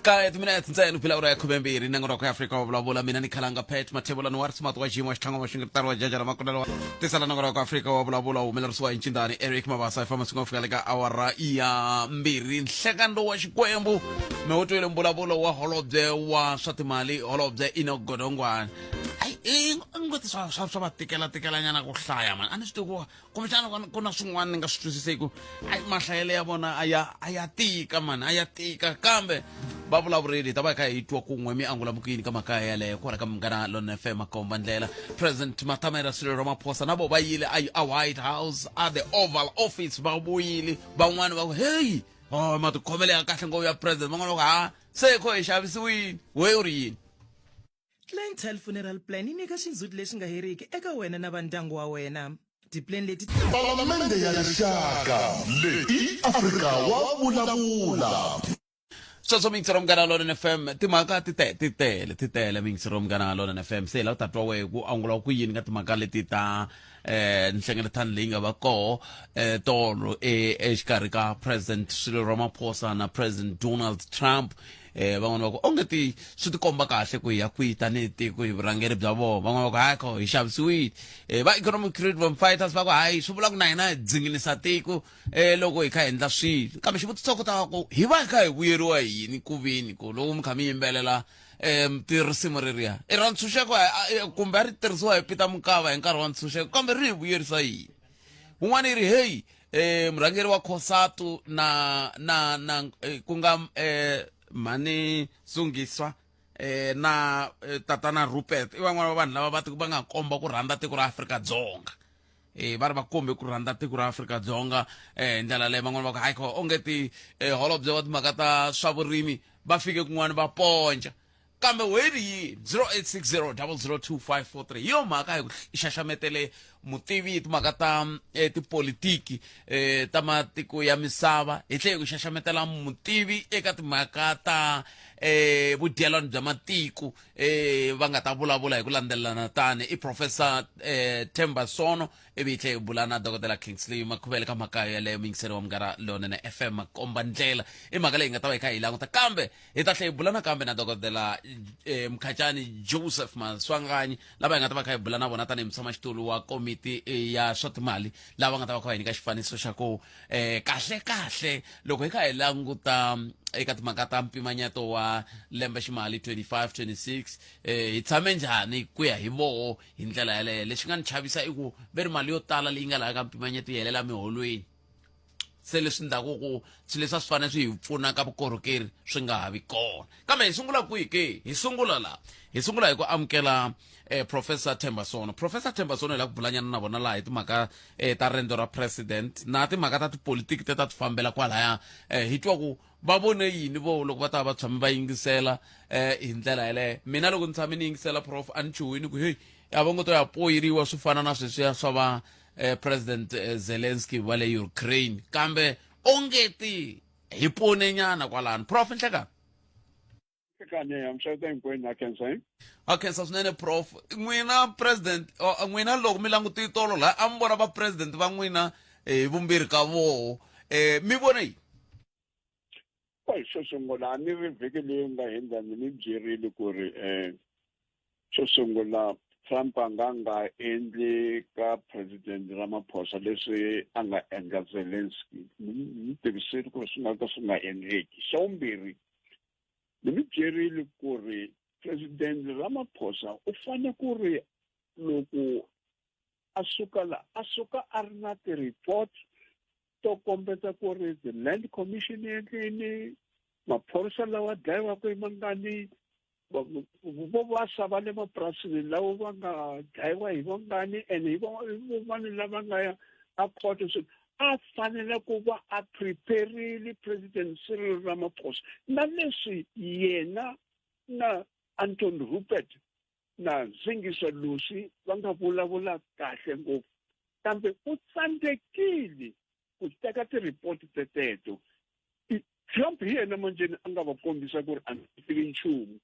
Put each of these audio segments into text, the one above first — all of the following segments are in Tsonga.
Ka timinetse ntsena ku phela awara ya 12 nongonoko ya Afrika wa vulavula. Mina ni khalanga Pat Mathebulani wa Rismati wa xiyimo xitlhangu wa xingiritano wa jaja ra makunelo wa tisela nongonoko wa Afrika wa vulavula wu humelerisiwa hi ncindani Eric Mabasa hi famba siku fika le ka awara ya 2. Nhlekani lowu wa Xikwembu mi wu twile mbulavulo wa holobye wa swa timali, holobye Enoch Godongwana. Ai, ngoti swa va tikela tikelanyana ku hlaya mani, a ni swi tivi ku kumbexana ku na swin'wana ni nga swi twisiseki. Ai, mahlayelo ya vona a ya tika mani, a ya tika, kambe va vulavurile. Hi ta va hi kha hi twa kun'we mi angula mukuyini ka makaya yaleyo kwala ka Munghana Lona FM makomba ndlela. President Matamela Cyril Ramaphosa na vo va yile a White House, a the Oval Office, va vuyile. Van'wani va ku, "Hey, oh, matikhomelo ya kahle ngopfu ya president." Van'wani va ku, "Ha, se kho hi xavisiwile." We u ri yini? Clientele Funeral Plan yi nyika xindzhuti lexi nga heriki eka wena na va ndyangu wa wena. Tipuleni leti. Palamende ya Rixaka leyi i Afrika wa vulavula. Sweswo miyingisero Munghana Lonene FM, timhaka ti te ti tele ti tele. Miyingisero Munghana Lonene FM, se hi lava ku ta twa wehe ku angula ku yini ka timhaka leti ta nhlengeletano leyi nga va koho tolo exikarhi ka President Cyril Ramaphosa na President Donald Trump. Van'wana va ku onge ti swi tikomba kahle ku hi ya kwihi tanihi tiko hi vurhangeri bya vona. Van'wana va ku hayi, kho hi xavisiwile. Va economic freedom fighters va ku hayi, swi vula ku na hina hi dzinginisa tiko loko hi kha hi endla swilo. Kambe xivutiso ku ta va ku hi va hi kha hi vuyeriwa hi yini ku vini ku loko mi kha mi yimbelela ti risimu reriya i ra ntshunxeko kumbe a ri tirhisiwa hi Peter Mokaba hi nkarhi wa ntshunxeko, kambe ri hi vuyerisa yini? Wun'wana yi ri, "Heyi, murhangeri wa COSATU na ku nga mhani Zungiswa na tatana Rupert i van'wana va vanhu lava va va nga komba ku rhandza tiko ra Afrika-Dzonga." Va ri va kombe ku rhandza tiko ra Afrika-Dzonga hi ndlela leyi. Van'wana va ku, "Hayi, kho onge ti holobye wa timhaka ta swa vurimi va fike kun'wana va ponca." Kambe weri yini? 0860 002543 hi yo mhaka hi ku xaxametele mutivi hi timhaka ta tipolitiki ta matiko ya misava, hi tlhela hi ku xaxametela mutivi eka timhaka ta vudyelwani bya matiko. Va nga ta vulavula hi ku landzelelana tani i Professor Themba Sono, ivi hi tlhela hi bula na Dokodela Kingsley Makhuvele ka mhaka yaleyo. Muyingiseri wa Munghana Lonene FM makomba ndlela i mhaka leyi hi nga ta va hi kha hi languta, kambe hi ta tlhela hi bula nakambe na Dokodela Mkhacani Joseph Maswanganyi, lava hi nga ta va kha hi bula na vona tanihi mutshamaxitulu wa komiti ya swa timali, lava nga ta va kha va hi nyika xifaniso xa ku kahle kahle loko hi kha hi languta eka timhaka ta mpimanyeto wa lembe ximali 25 26 hi tshame njhani ku ya hi voho hi ndlela yaleyo. Lexi nga ni chavisa i ku ve ri mali yo tala leyi nga laha ka mpimanyeto yi helela miholweni, se leswi ndlaku ku swilo leswi a swi fanele swi hi pfuna ka vukorhokeri swi nga ha vi kona. Kambe hi sungula kwihi ke? Hi sungula laha, hi sungula hi ku amukela Professor Themba Sono. Professor Themba Sono, hi lava ku bulanyana na vona laha hi timhaka ta rendzo ra president na timhaka ta tipolitiki te ta ti fambela kwalaya. Hi twa ku va vone yini vo loko va ta va va tshame va yingisela hi ndlela yeleyo. Mina loko ni tshame ni yingisela prof, a ni chuhini ku heyi, a va ngo to ya poyiriwa swi fana na sweswiya swa va President Zelensky wa le Ukraine, kambe ongeti hi pone nyana kwalano. Prof, nhlekani. Nhlekani ya mixavita hinkwenu, ha khensa. Ha khensa swinene, prof. N'wina president n'wina loko mi langutile tolo laha a mi vona va president va n'wina hi vumbirhi ka voho, mi vone yini? Well, xo sungula a ni ri vhiki leyi nga hindza ni mi byerile ku ri xo sungula Trump a nga nga endli ka President Ramaphosa leswi a nga endla Zelensky. Ni tivisile ku ri swi nga ka swi nga endleki. Xa vumbirhi, ni mi byerile ku ri President Ramaphosa u fane ku ri loko a suka la a suka a ri na ti-report to kombeta ku ri the Land Commission yi endlini, maphorisa lawa dlayiwaka i mangani, vo vasa va le mapurasini lava va nga dlayiwa hi vangani, and hi vomani lava nga ya a court. So a fanele ku va a preparile President Cyril Ramaphosa na leswi yena na Anton Rupert na Zingiswa Losi va nga vulavula kahle ngopfu, kambe u tsandzekile ku teka ti-report teteto. Trump hi yena manjeni a nga va kombisa ku ri a ni tivi nchumu,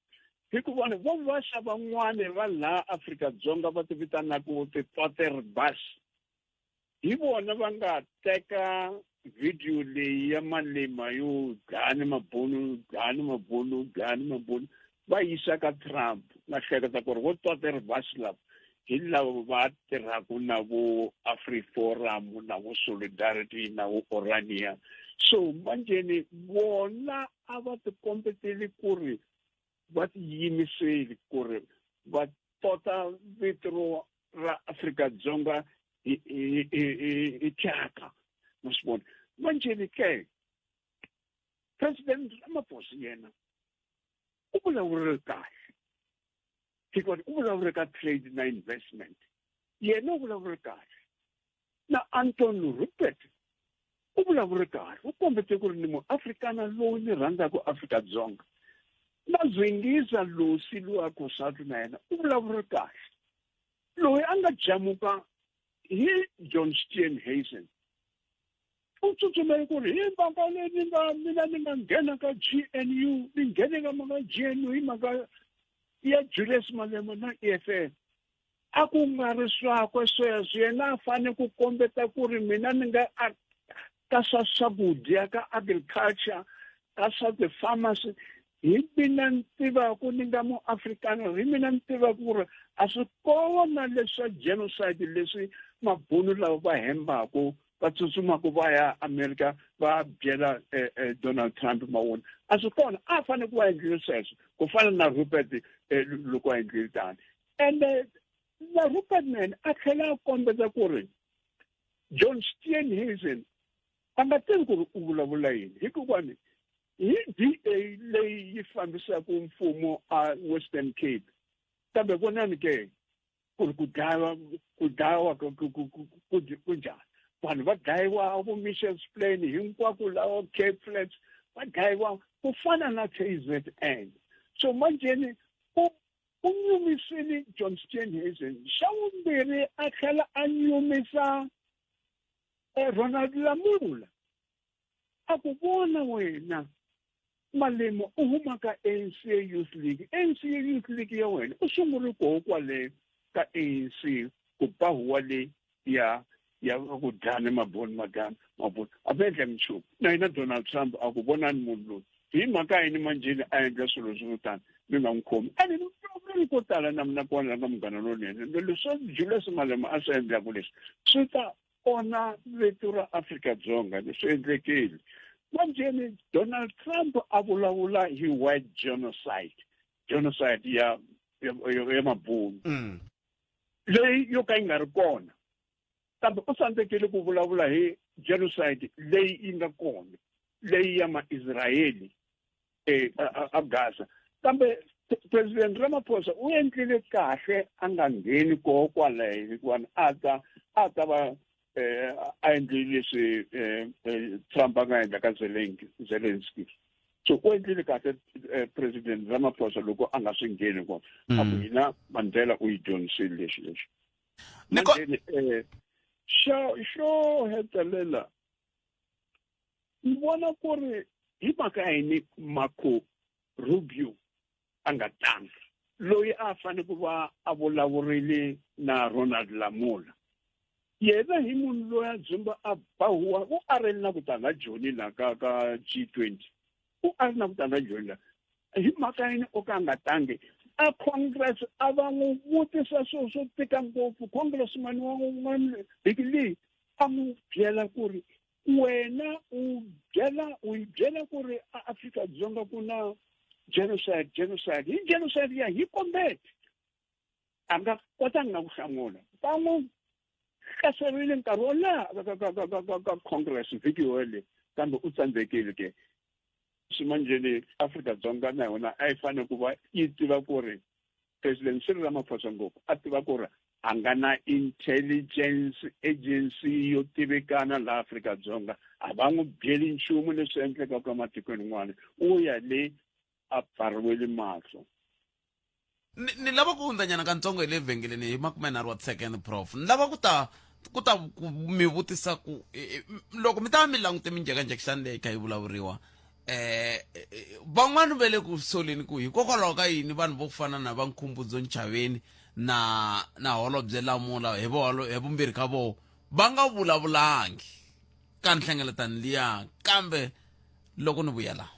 hikuva vo vasa van'wani va laha Afrika-Dzonga va ti vitanaka ti-Pater Bas, hi vona va nga teka. video leyi ya Malema yo dlaya mabunu dlaya mabunu dlaya mabunu va yisa ka Trump na hleketa ku ri vo twa ti-reverse lava hi lava va tirhaka na vo AfriForum na vo Solidarity na vo Orania so manjeni vona a va tikombeteli ku ri va tiyimiseli ku ri va tota vito ro ra Afrika-Dzonga hi hi hi hi thyaka ma swi vona manjeni ke president Ramaphosa yena u vulavurile kahle hikuva u vulavule ka trade na investment yena u vulavule kahle na Anton Rupert u vulavule kahle u kombete ku ri ni muafrikana lowu ni rhandzaka Afrika-Dzonga na Zwingisa Losi loyi a Cosatu na yena u vulavule kahle loyi a nga jamuka hi John Steenhuisen u tsutsumele ku ri hi mhaka leyi ni nga mina ni nga nghena ka G_N_U ni nghene ka mhaka G_N_U hi mhaka ya Julius Malema na E_F_F a ku nga ri swakwe sweswo yena a fanele ku kombeta ku ri mina ni nga ka swa swakudya ka agriculture ka swa ti-pharmacy hi mina ni tivaku ni nga muafrikaner hi mina ni tivaku ku ri a swi kona leswa genocide leswi mabunu lava va hembaku va tsutsumaku va ya america va byela eh, eh, donald trump mawona a swi kona a fanele ku va endlile sweswo ku fana na rupert eh, loko a endlile tani ende na rupert na yena a tlhela a kombeta ku ri john steenhuisen a nga tivi ku ri u vulavula yini hikokwani hi da leyi yi fambisaka mfumo a western cape kambe vonani ke ku ri ku dlawa ku dlawa ku njhani vanhu va dlayiwa vo Mitchells Plain hinkwako lawa Cape Flats va dlayiwa ku fana na KZN so manjeni u u nyumisile John Steenhuisen xa vumbirhi a tlhela a nyumisa eh, Ronald Lamola a ku vona wena Malema u huma ka ANC Youth League ANC Youth League ya wena u sungule koho kwale ka ANC ku ba huwa le ya ya ku dlana maboni madlana maboni a va endla minchumu na yena Donald Trump a ku vonani munhu loyi hi mhaka yini manjheni a endla swilo swo tani mi nga n'wi khomi ene ni vulavuleni ko tala na mina kona la ka munghana lonene leswi Julius Malema a swi endlaku leswi swi ta onha vito ra Afrika-Dzonga leswi endlekile manjheni Donald Trump a vulavula hi white genocide genocide ya ya, ya mabunu mm. leyi yo ka yi nga ri kona kambe u tsandzekile ku vulavula hi genocide leyi yi nga kona leyi ya maisrayeli eh, a Gaza kambe president Ramaphosa u endlile kahle a nga ngheni koho kwalaho hikuva a ta a ta va eh, a endlile leswi eh, eh, Trump a nga endla ka Zelensky so u endlile kahle president Ramaphosa loko a nga swi ngheni kona a ku mm. hina Mandela u yi dyondzisile leswi leswi manjeni xo xo hetelela ni vona ku ri hi mhaka yini Marco Rubio a nga tanga loyi a fanele ku va a vulavurile na Ronald Lamola yena hi munhu loyi a dzumba a ba huwa u arile na ku ta nga joni la ka ka G20 u ari na ku ta nga joni la hi mhaka yini o ka a nga tangi a congress a va n'wi vutisa swilo swo tika ngopfu congressman wa n'wana vhiki leyi a n'wi byela ku ri wena u byela u yi byela ku ri a Afrika-Dzonga ku na genocide genocide hi genocide ya hi kombete a nga kotanga na ku hlamula va n'wi hlaserile nkarhi wo leha ka ka ka ka ka ka congress vhiki yoleyo kambe u tsandzekile ke swimanjheni Afrika-Dzonga na yona a yi fanele ku va yi tiva ku ri President Cyril Ramaphosa ngopfu a tiva ku ri a nga na intelligence agency yo tivekana laha Afrika-Dzonga a va n'wi byeli nchumu leswi endlekaka ematikweni n'wana u ya le a pfariwele mahlo ni, ni lava ku hundzanyana kantsongo hi le vhengeleni hi makumenharhu wa ti-second prof ni lava ku ta ku ta ku mi vutisa ku loko mi ta va mi langute minjhekanjhekisano leyi kha yi vulavuriwa eh van'wani va le ku soleni ku hikokwalaho ka yini vanhu vo fana na va Nkhumbudzo Nchaveni na na Holobye Lamula hi volo hi vumbirhi ka voho va nga vulavulangi. ka nhlengeletano liya kambe loko ni vuya laha.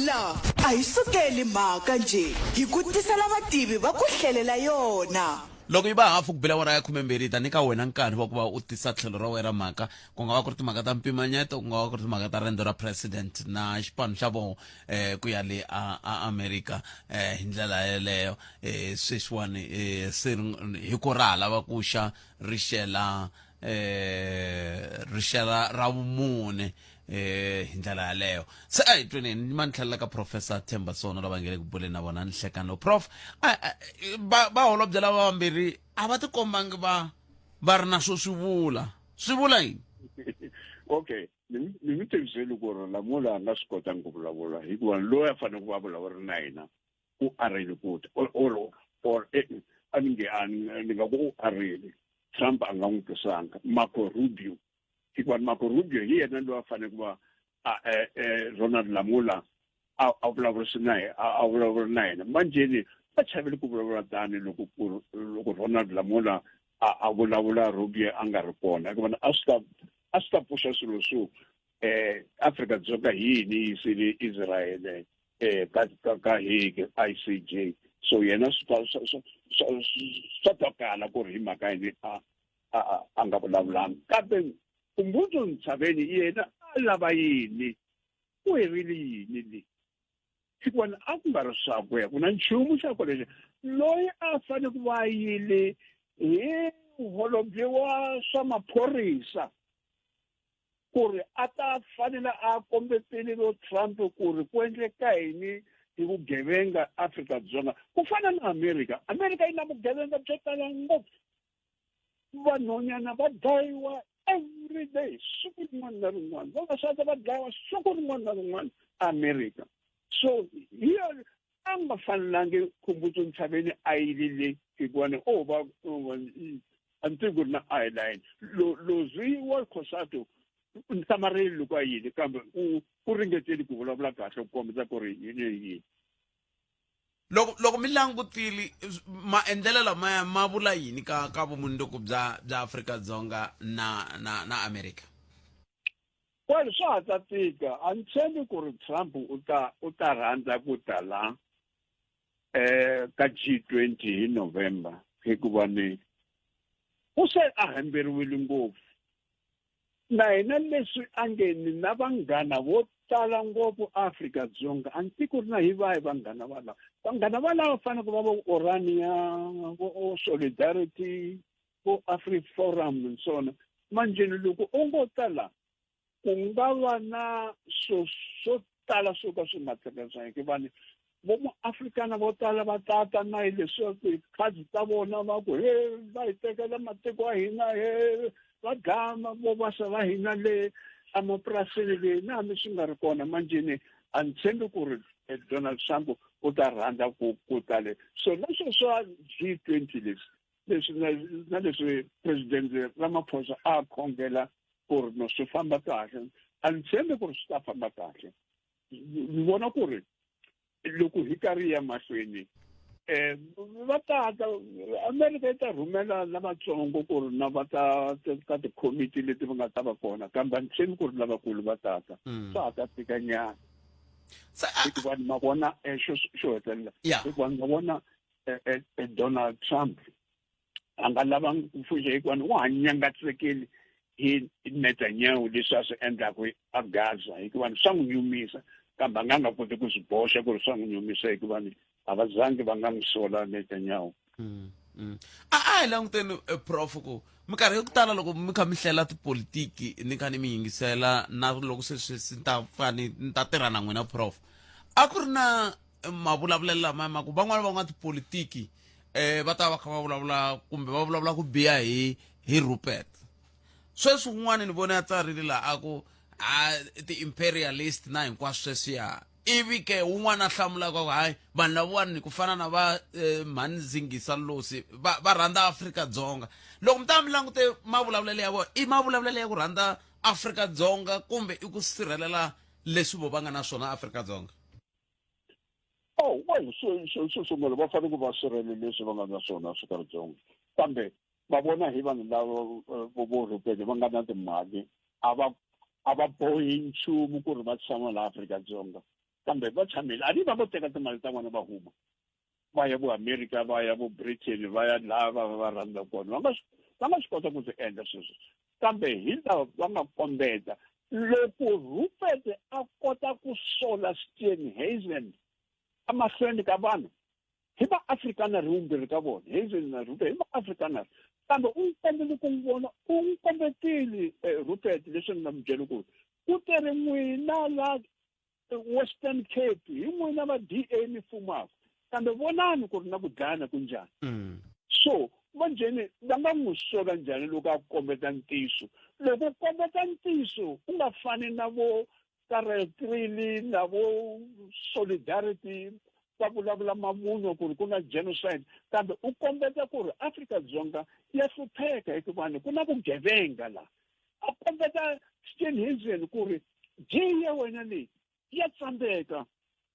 La a hi sukeli mhaka njhe, hi ku tisela vativi va ku hlelela yona. Loko yi ba hafu ku bile awara ya khumembirhi, hi ta nyika wena nkarhi wa ku va u tisa tlhelo ra wena ra mhaka, ku nga va ku ri timhaka ta mpimanyeto, ku nga va ku ri timhaka ta rendzo ra President na xipano xa voho eh, ku ya le a, a Amerika eh, hi ndlela yeleyo. Eh, sweswiwani eh, se ri- hi ko ra ha lava ku xa ri xela eh, ri xela ra vumune eh hi ndlela yaleyo. Se a hi tweneni ni ma ni tlhelela ka Professor Themba Sono lava nge le ku buleni na vona nhlekano. Prof, va va holobye lava vambirhi a va tikombangi va va ri na swo swi vula. Swi vula yini? Okay, ni ni mi tiviseli ku ri Lamola a nga swi kotangi ku vulavula hikuva loyi a fanele ku va vulavula na yena u arile ku ta or or or eh, a ni nge a ni nga ku u arile. Trump a nga n'wi twisanga Marco Rubio, hikuva Marco Rubio hi yena loyi a fanele ku va eh, eh, Ronald Lamola a a vulavurise na yena a vulavula na yena. Manjheni va chavile ku vulavula tani loko loko Ronald Lamola a a vulavula Rubio a nga ri kona, hikuva a swi ta a swi ta pfuxa swilo swo eh Afrika Dzonga hi yini yi yisile Israel eh ka ka ka Hague ICJ. So yena swi ta swa swa twakala ku ri hi mhaka yini a a a nga vulavulanga. Kambe Khumbudzo Ntshavheni yena a lava yini? U herile yini le? Hikuva a ku nga ri swakwe, ku na nchumu xa ku lexi loyi a fanele ku va yile hi holobye wa swa maphorisa ku ri a ta fanele a kombetele vo Trump ku ri ku endleka yini hi vugevenga Afrika-Dzonga ku fana na Amerika. Amerika yi na vugevenga byo tala ngopfu, vanhwanyana va dlayiwa every day, siku rin'wana na rin'wana, vavasati va dlayiwa siku rin'wana na rin'wana Amerika. So hi yona a nga fanelangi Khumbudzo Ntshavheni a yilile, hikuva ni o va a ni tivi ku ri na eyeline lozi wa Cosatu nhlamareli loko a yile, kambe u u ringeteli ku vulavula kahle ku kombisa ku ri yini yini. Loko loko mi langutile maendlelo lamaya ma vula yini ka ka vumundzuku bya bya Afrika-Dzonga na na na America? Well, swa ha ta tika. A ni tshembi ku ri Trump u ta u ta rhandza ku ta la eh ka G20 hi November, hikuva ni u se a hemberiwile ngopfu. Na hina leswi a nge ni na vanghana vo tala ngopfu Afrika-Dzonga, a ni tivi ku ri na hi vahi vanghana valava. Vanghana valava fanele ku va vo Orania, vo Solidarity, vo AfriForum and so on. Manjheni loko u ngo ta la, ku nga va na swo swo tala swo ka swi nga tsakisangiki vanhu. Vo muafrikana vo tala va tata na hi leswi tikhadi ta vona va ku he va hi tekela matiko ya hina, he va dlaya vo vasa va hina le emapurasini leyi, na hambi swi nga ri kona. Manjheni a ni tshembi ku ri Donald Trump u ta rhandza ku ku ta le. So na sweswo swa G20 leswi leswi na na leswi President Ramaphosa a khongela ku ri no swi famba kahle, a ni tshembi ku ri swi ta famba kahle. Ni vona ku ri loko hi karhi ya mahlweni eh va ta ta America yi ta rhumela lavatsongo ku ri na va ta ka tikhomiti leti va nga ta va kona, kambe a ni tshembi ku ri lavakulu va tata. Swa ha ta tika nyana, hikuva ma vona xo xo hetelela, hikuva ma vona Donald Trump a nga lavangi ku pfuxa, hikuva wa ha nyangatsekeli hi Netanyahu leswi a swi endlaku a Gaza, hikuva swa n'wi nyumisa, kambe a nga nga koti ku swi boxa ku ri swa n'wi nyumisa, hikuva a va zangi va nga n'wi sola Netanyahu. A a hi languteni prof ku minkarhi yo tala loko mi kha mi hlela tipolitiki ni kha ni mi yingisela na loko se swi ni ta pfa ni ni ta tirha na n'wina prof, a ku ri na mavulavulelo lama ma ku van'wana van'watipolitiki eh va ta va kha va vulavula kumbe va vulavula ku biha hi hi Rupert. Sweswi un'wana ni vone a tsarile laha a ku a ti-imperialist na hinkwaswo sweswiya, ivi ke un'wana a hlamulaka ku hayi vanhu lavawani ku fana na va eh, mhani Zingisa Losi va va rhandza Afrika-Dzonga. Loko mi ta mi langute mavulavulelo ya vona, i mavulavulelo ya ku rhandza Afrika-Dzonga kumbe i ku sirhelela leswi vo va nga na swona Afrika-Dzonga? Oh well, xo xo sungula va fanele ku va sirhelele leswi va nga na swona Afrika-Dzonga, kambe va vona hi vanhu lava vo vo Rupert va nga na timali. A va a va bohi nchumu ku ri va tshama laha Afrika-Dzonga kambe va tshamile a ni va vo teka timali ta vona va huma va ya vo America va ya vo Britain va ya laha va va rhandza kona va nga va nga swi kota ku swi endla sweswo kambe hi lava va nga kombeta loko Rupert a kota ku sola Steenhuisen emahlweni ka vanhu hi va Afrikaner hi vumbirhi ka vona Hazen na Rupert hi va Afrikaner kambe u n'wi kombele ku n'wi vona u n'wi kombetile eh, Rupert leswi ni nga mi byela ku ku tere n'wina la Western Cape hi n'wina va DA mi fumaka kambe vonani ku ri na ku dlayana ku njhani mm. so manjheni va nga n'wi sola njhani loko a kombeta ntiyiso loko u kombeta ntiyiso u nga fani na vo Karel Krili na vo Solidarity va vulavula mavunwa ku ri ku na genocide kambe u kombeta ku ri Afrika-Dzonga ya hlupheka hikuva ni ku na vugevenga la a kombeta Steenhuisen ku ri J ya wena leyi ya tsandzeka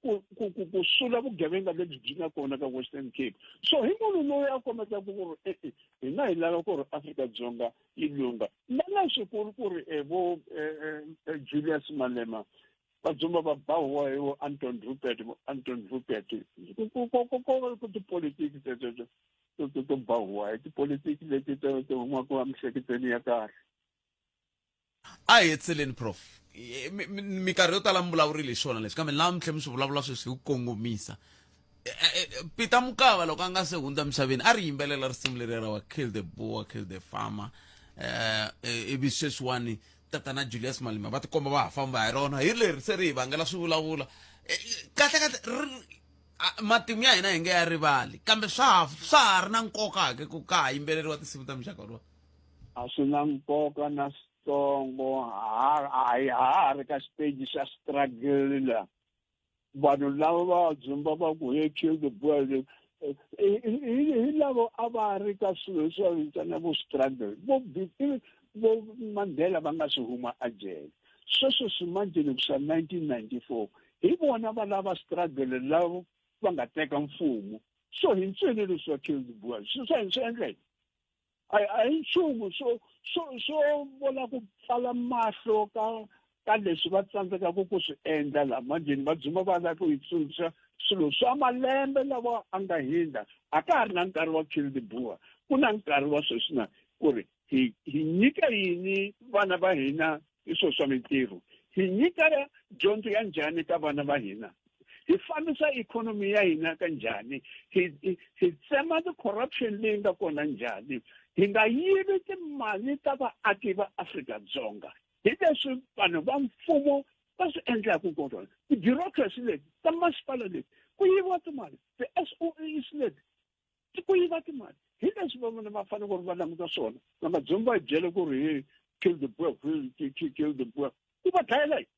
ku ku ku ku sula vugevenga lebyi byi nga kona ka Western Cape so hi munhu loyi a kombetaka ku ri e-e hina hi lava ku ri Afrika-Dzonga yi lungha na leswi ku ri ku ri eh, vo eh, eh, Julius Malema va dzumba va bahuwa hi vo Anton Rupert vo Anton Rupert ku tipolitiki teto to bahuwa hi tipolitiki leti to humaka emihleketweni ya kahle A hi hetseleni prof. Minkarhi yo tala mi vulavurile hi swona leswi kambe laha mi tlhe mi swi vulavula sweswi hi ku kongomisa. Peter Mokaba loko a nga se hundza misaveni a ri yimbelela risimu leriya ra wa kill the boer kill the farmer eh ivi sweswiwani tatana Julius Malema va tikomba va ha famba hi rona hi leri se ri hi vangela swivulavula kahle kahle matimu ya hina hi nge ya rivali kambe swa ha swa ha ri na nkoka ke ku ka ha yimbeleriwa tinsimu ta muxaka lowa a swi na nkoka na switsongo ha ha ri ka xiteji xa struggle la vanhu lava va dzumba va ku he kill the boy hi lava a va ri ka swilo leswi va vitana vo struggle vo vo Mandela va nga swi huma a jele sweswo swimanjeni ku swa 1994 hi vona va lava struggle lava va nga teka mfumo so hi ntswini leswi va kill the boy swi swa swi endleke a a hi nchumu swo swo swo vona ku pfala mahlo ka ka leswi va tsandzekaka ku swi endla laha manjheni va dzuma va lava ku hi tsundzuxa swilo swa malembe lawa a nga hindza a ka ha ri na nkarhi wa kill the boer ku na nkarhi wa sweswi na ku ri hi hi nyika yini vana va hina hi swilo swa mintirho hi nyika dyondzo ya njhani ka vana va hina hi fambisa ikhonomi ya hina ka njhani hi hi tsema ti-corruption leyi nga kona njhani hi nga yivi timali ta vaaki va Afrika-Dzonga hi leswi vanhu va mfumo va swi endlaka kona ti-bureaucracy leti ta masipala leti ku yiviwa timali ti-S_O_E_S leti ti ku yiva timali hi leswi va vona va fanele ku ri va languta swona va nga dzumbi va hi byele ku ri hi kill the boer kill the boer ku va dlayela yini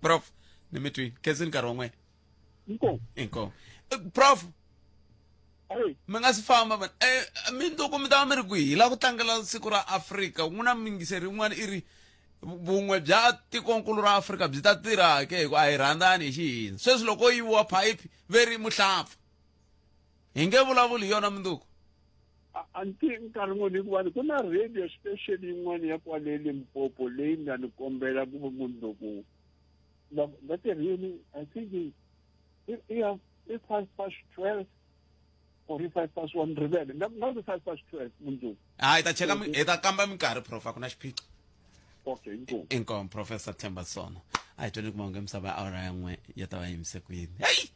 prof ni mi twini khensini nkarhi wa n'wena inkomu inkomu eh, prof mi nga si famba man eh, mindzuku mi ta va mi ri kwihi hi lava ku tlangela siku ra afrika n'wina mingiseri yin'wana i ri vun'we bya tikonkulu ra afrika byi ta tirha ke hi ku a hi rhandzani hi xihina sweswi loko yiviwa phayiphi ve ri muhlapfa hi nge vulavuli hi yona mundzuku a ni tivi nkarhi wun'wani hikuva ku na radio station yin'wana ya kwale Limpopo leyi nga ni kombela ku mundzuku va tirhini i think i ya i 12:05 or i 1:05 rivele nga nga ri 12:05 mundzuku ha hi ta cheka hi ta kamba minkarhi prof a ku na xiphiqo okay inkomu inkomu professor Themba Sono a hi tweni kuma nge misava ya awara ya n'we ya ta va yimise ku yini heyi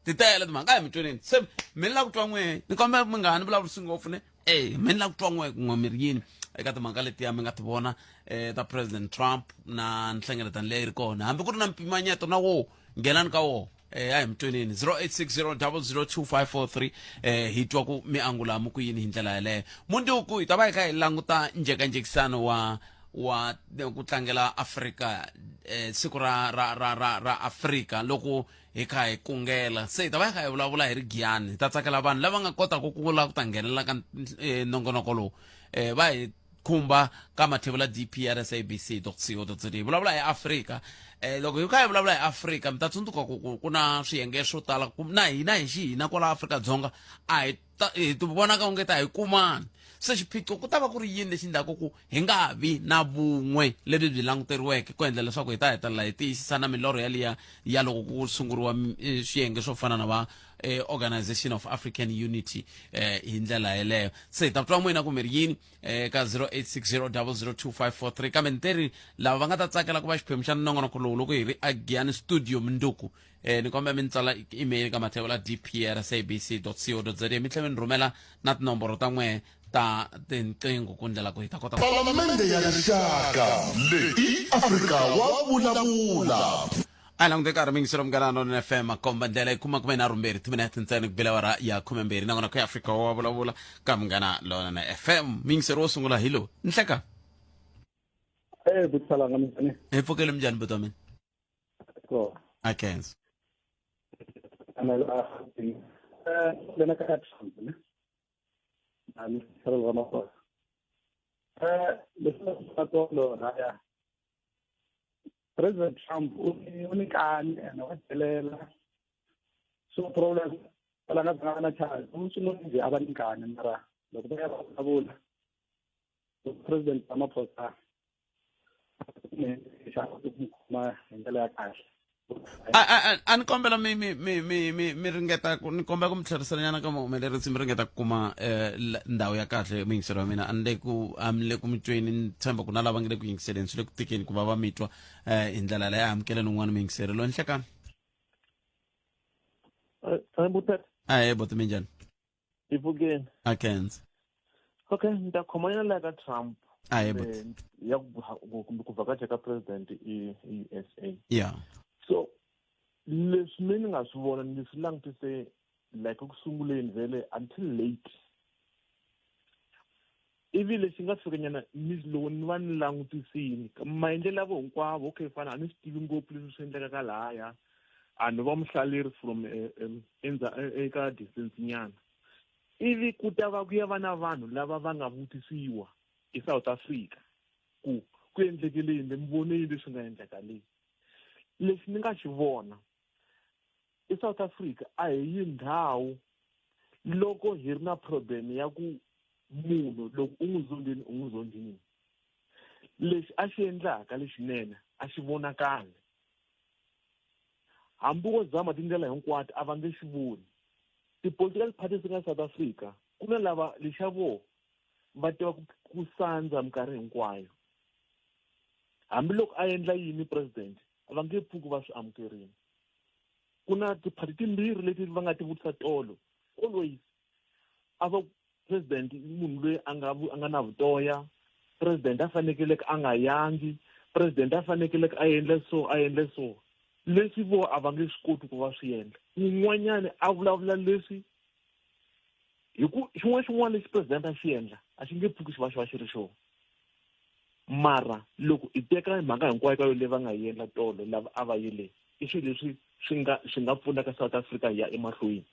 ti tele timhaka a hi mi tweneni se mi ni la ku twa n'we ni kombela mi nga ha ni vulavurisi ngopfu ne e mi ni la ku twa n'we kun'we mi ri yini eka timhaka letiya mi nga ti vona um ta president trump na nhlengeletano leyi ri kona hambi ku ri na mpimanyeto na wo nghenani ka woho eh a hi mi tweneni 0860002543 eh hi twa ku mi angula mu ku yini hi ndlela yaleyo munduku hi ta va hi kha hi languta njhekanjhekisano wa wa ku tlangela Afrika eh, siku ra ra ra ra ra Afrika loko hi kha hi kungela se hi ta va hi kha hi vulavula hi ri giyani hi ta tsakela vanhu lava nga kotaka ku lava ku ta nghenelela ka eh, nongonoko lowu eh, va hi khumba ka mathevula dp at sabc co za hi vulavula hi Afrika eh, loko hi kha hi vulavula hi Afrika mi ta tsundzuka ku ku ku na swiyenge swo tala na hina hi xihina kwala Afrika-Dzonga a hi ta hi ti vonaka onge ta hi kumani se xiphiqo ku ta va ku ri yini lexi endlaka ku hi nga vi na vun'we lebyi byi languteriweke ku endla leswaku hi ta hetelela hi tiyisisa na milorho yaliya ya loko ku sunguriwa swiyenge swo fana na va Organization of African Unity hi ndlela yeleyo. Se hi ta twa n'wina ku mi ri yini ka 0860002543, kambe ni teri lava va nga ta tsakela ku va xiphemu xa nongonoko lowu loko hi ri a Giyani Studio mundzuku, ni kombela mi ni tsala email ka mathevula dpr@sabc.co.za, mi tlhela mi ni rhumela na tinomboro ta n'wehe ta tinqingho ku ndlela ku hi ta kota. Palamende ya Rixaka leyi i Afrika wa vulavula. A hi langute nkarhi mingiselo Munghana Lonene FM makomba ndlela yi kuma kume nharhu mbirhi timinete ntsena ku bela awara ya khume mbirhi, nakona ku ya Afrika wa vulavula ka Munghana Lonene FM. Mingiselo wo sungula hi lowu nhleka. Eh, buti minjhani? Hi pfukele, minjhani buti wa mina? Ko. A khensa. Ana la lena ka Trump ne. Ani Cyril Ramaphosa. Leswi nga tolo raya. President Trump u ni nkani ene wa delela. So problem la nga zanga na charge. U sungule nje a va ni nkani mara loko va ya va vulavula. President Ramaphosa xa ku khoma hi ndlela ya kahle. A ni kombela mi mi mi mi mi mi ringeta ku ni kombela ku mi tlherisela nyana ka muhumelerisi, mi ringeta ku kuma ndhawu ya kahle. Muyingiseri wa mina, a ni le ku a mi le ku mi tweni, ni tshemba ku na lava nge le ku yingiseleni swi le ku tikeni ku va va mi twa hi ndlela leyi. Amukeleni un'wana muyingiseri loyi. Nhlekani. Ahee buti, minjhani? Hi pfukeni. A khensa. Okay, ni ta khomanyana la ka Trump. Ahee buti. Ya kumbe ku vhakacha ka president i USA. So leswi mi ni nga swi vona, ni swi langutise like ku sunguleni vhele until late. Ivi lexi nga fikanyana ni loko ni va ni langutisini maendlelo ya vo hinkwavo, okay fana a ni swi tivi ngopfu leswi swi endlekaka lahaya, a ni va muhlaleri from eka distance nyana. Ivi ku ta va ku ya va na vanhu lava va nga vutisiwa eSouth Africa ku ku endlekele yini, mi vone yini leswi nga endleka le. Lexi ni nga xi vona eSouth Africa, a hi yi ndhawu loko hi ri na problem ya ku munhu loko u n'wi zondhini u n'wi zondhini, lexi a xi endlaka lexinene a xi vonakali, hambi wo zama tindlela hinkwato a va nge xi voni. Ti-political parties nga South Africa, ku na lava lexa vo va tiva ku sandza minkarhi hinkwayo, hambiloko a endla yini president a va nge pfuki va swi amukerini. Ku na tiphati timbirhi leti va nga ti vutisa tolo, always a va president i munhu loyi a nga a nga na vutoya, president a fanekeleke a nga yangi, president a fanekeleke a endla so, a endla so, leswi vo a va nge swi koti ku va swi endla. Un'wanyani a vulavula leswi hi ku xin'wana xin'wana lexi president a xi endla a xi nge pfuki xi va xi va xi ri xona. Mara loko i teka mhaka hinkwayo ka yo leyi va nga yi endla tolo, lava a va yile, i swilo leswi swi nga pfunaka South Africa hi ya emahlweni.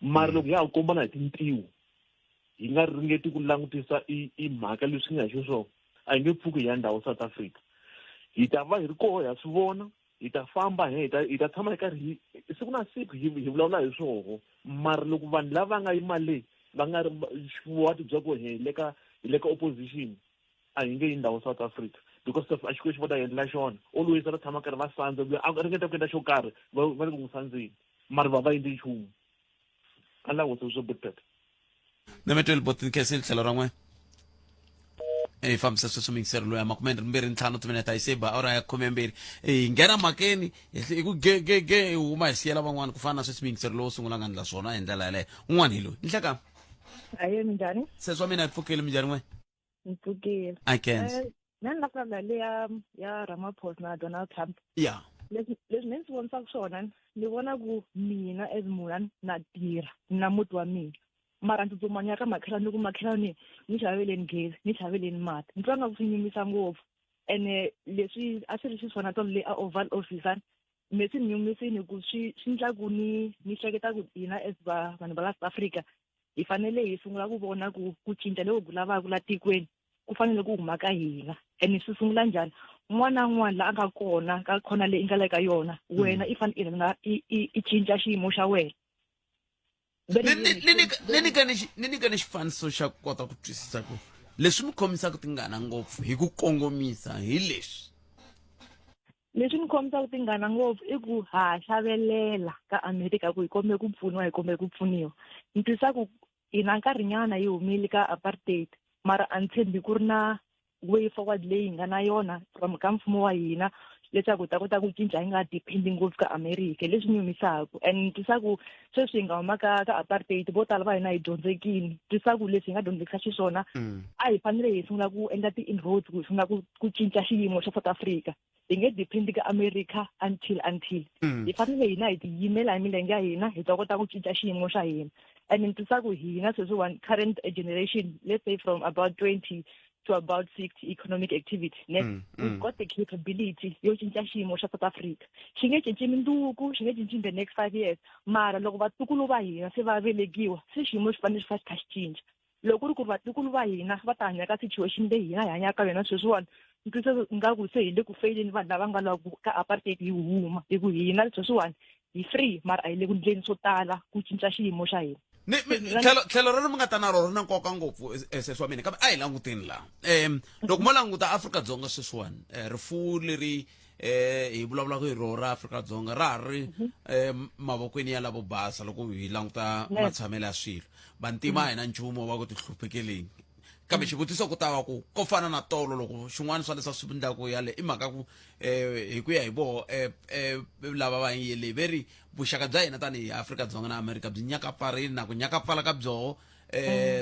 Mara loko ya ha kombana hi tintiho, hi nga ringeti ku langutisa i mhaka leswi nga hi xiswona, a hi nge pfuki hi ya ndhawu South Africa. Hi ta va hi ri koho, ha swi vona, hi ta famba hi ta hi ta tshama hi karhi hi siku na siku hi hi vulavula hi swoho. Mara loko vanhu lava nga yima le va nga ri vuvabyi bya ku hi le ka hi le ka opposition, a hi nge yi ndhawu South Africa, because of a Xikwembu xi va ta endla xona. Always va ta tshama karhi va sandza loyi a ringeta ku endla xo karhi, va va le ku n'wi sandzeni, mara va va endli nchumu. A la ku swo butpet. Na mi tweli botini khensile tlhelo ra n'we hi fambisa sweswo muyingiseri loyi a makume mbirhi ntlhanu timinete a yi se ba awara ya 12, hi nghena mhakeni hi ku ge ge ge, hi huma hi siyela van'wana ku fana na sweswi muyingiseri lowo sungula nga ndla swona hi ndlela yaleyo. Un'wana hi loyi. Nhleka. Aye, minjhani? Sesi wa mina, hi pfukile, minjhani n'we? Ni pfukile. A khensa. Mina ni la ku vulavula le ya Ramaphosa na Donald Trump. Leswi ni swi vonisaka swona, ni vona ku mina as munhu na tirha na muti wa mina, mara ni tsutsuma ni ya ka makhelwani, ni ku makhelwani ni xaveleni gezi, ni xaveleni mati, ni twa nga ku swi nyumisa ngopfu. Ene leswi a swi ri xiswona tolo le a Oval Office, me swi ni nyumisini ku swi ndla ku ni hleketa ku hina as va vanhu va la South Africa hi fanele hi sungula ku vona ku ku cinca loku ku lavaka la tikweni ku fanele ku huma ka hina. Ene swi sungula njhani? Un'wana na un'wana la a nga kona ka khona leyi nga le ka yona, wena i fanele i rhanga i cinca xiyimo xa wena. Ni nyika ni xifaniso xa ku kota ku twisisa ku leswi mi khomisaka tingana ngopfu hi ku kongomisa hi leswi. Leswi ni khomisaka tingana ngopfu i ku ha xavelela ka America ku hi kombe ku pfuniwa, hi kombe ku pfuniwa. Ni twisisa ku hi na nkarhinyana yi humile ka apartheid, mara a ni tshembi ku ri na way forward leyi hi nga na yona from ka mfumo wa hina leswaku hi ta kota ku cinca hi nga depend ngopfu ka America. Leswi nyumisaka and ni twisisa ku sweswi hi nga huma ka apartheid, vo tala va hina hi dyondzekile. Twisisa ku leswi hi nga dyondzekisa xiswona, a hi fanele hi sungula ku endla ti-inroads ku hi sungula ku cinca xiyimo xa South Africa. Hi nge depend ka America until hi fanele hina hi tiyimela hi milenge ya hina, hi ta kota ku cinca xiyimo xa hina. And ni twisisa ku hina sweswiwani current generation, let's say from about 20 to about 60 economic activity, ne? We've got the capability yo cinca xiyimo xa South Africa. Xi nge cinci minduku, xi nge cinci in the next 5 years, mara loko vatukulu va hina se va velekiwa, se xiyimo xi fanele xi fa xi kha xi cinca. Loko ku ri ku ri vatukulu va hina va ta hanya ka situation leyi hina hi hanyaka ka yona sweswiwani, ni twisisa ingaku se hi le ku feyileni vanhu lava nga lava ku ka apartheid yi huma, hi ku hina sweswiwani hi free, mara a hi le ku ndleni swo tala ku cinca xiyimo xa hina. Ni tlhelo rero mi nga ta na rona ri na nkoka ngopfu, sesi wa mina, kambe a hi languteni laha. Loko mo languta Afrika-Dzonga sweswiwani, rifuwo leri hi vulavulaka hi rona ra Afrika-Dzonga ra ha ri mavokweni ya lavo basa. Loko hi languta matshamelo ya swilo, vantima a hi na nchumu wa ku tihluphekeleni. Kambe xivutiso ku ta va ku ko fana na tolo, loko xin'wana swa leswi a swi endlaku yale i mhaka ku hi ku ya hi voho lava va yele ve ri vuxaka bya hina tanihi Afrika-Dzonga na Amerika byi nyakapfarile, na ku nyakapfala ka byoho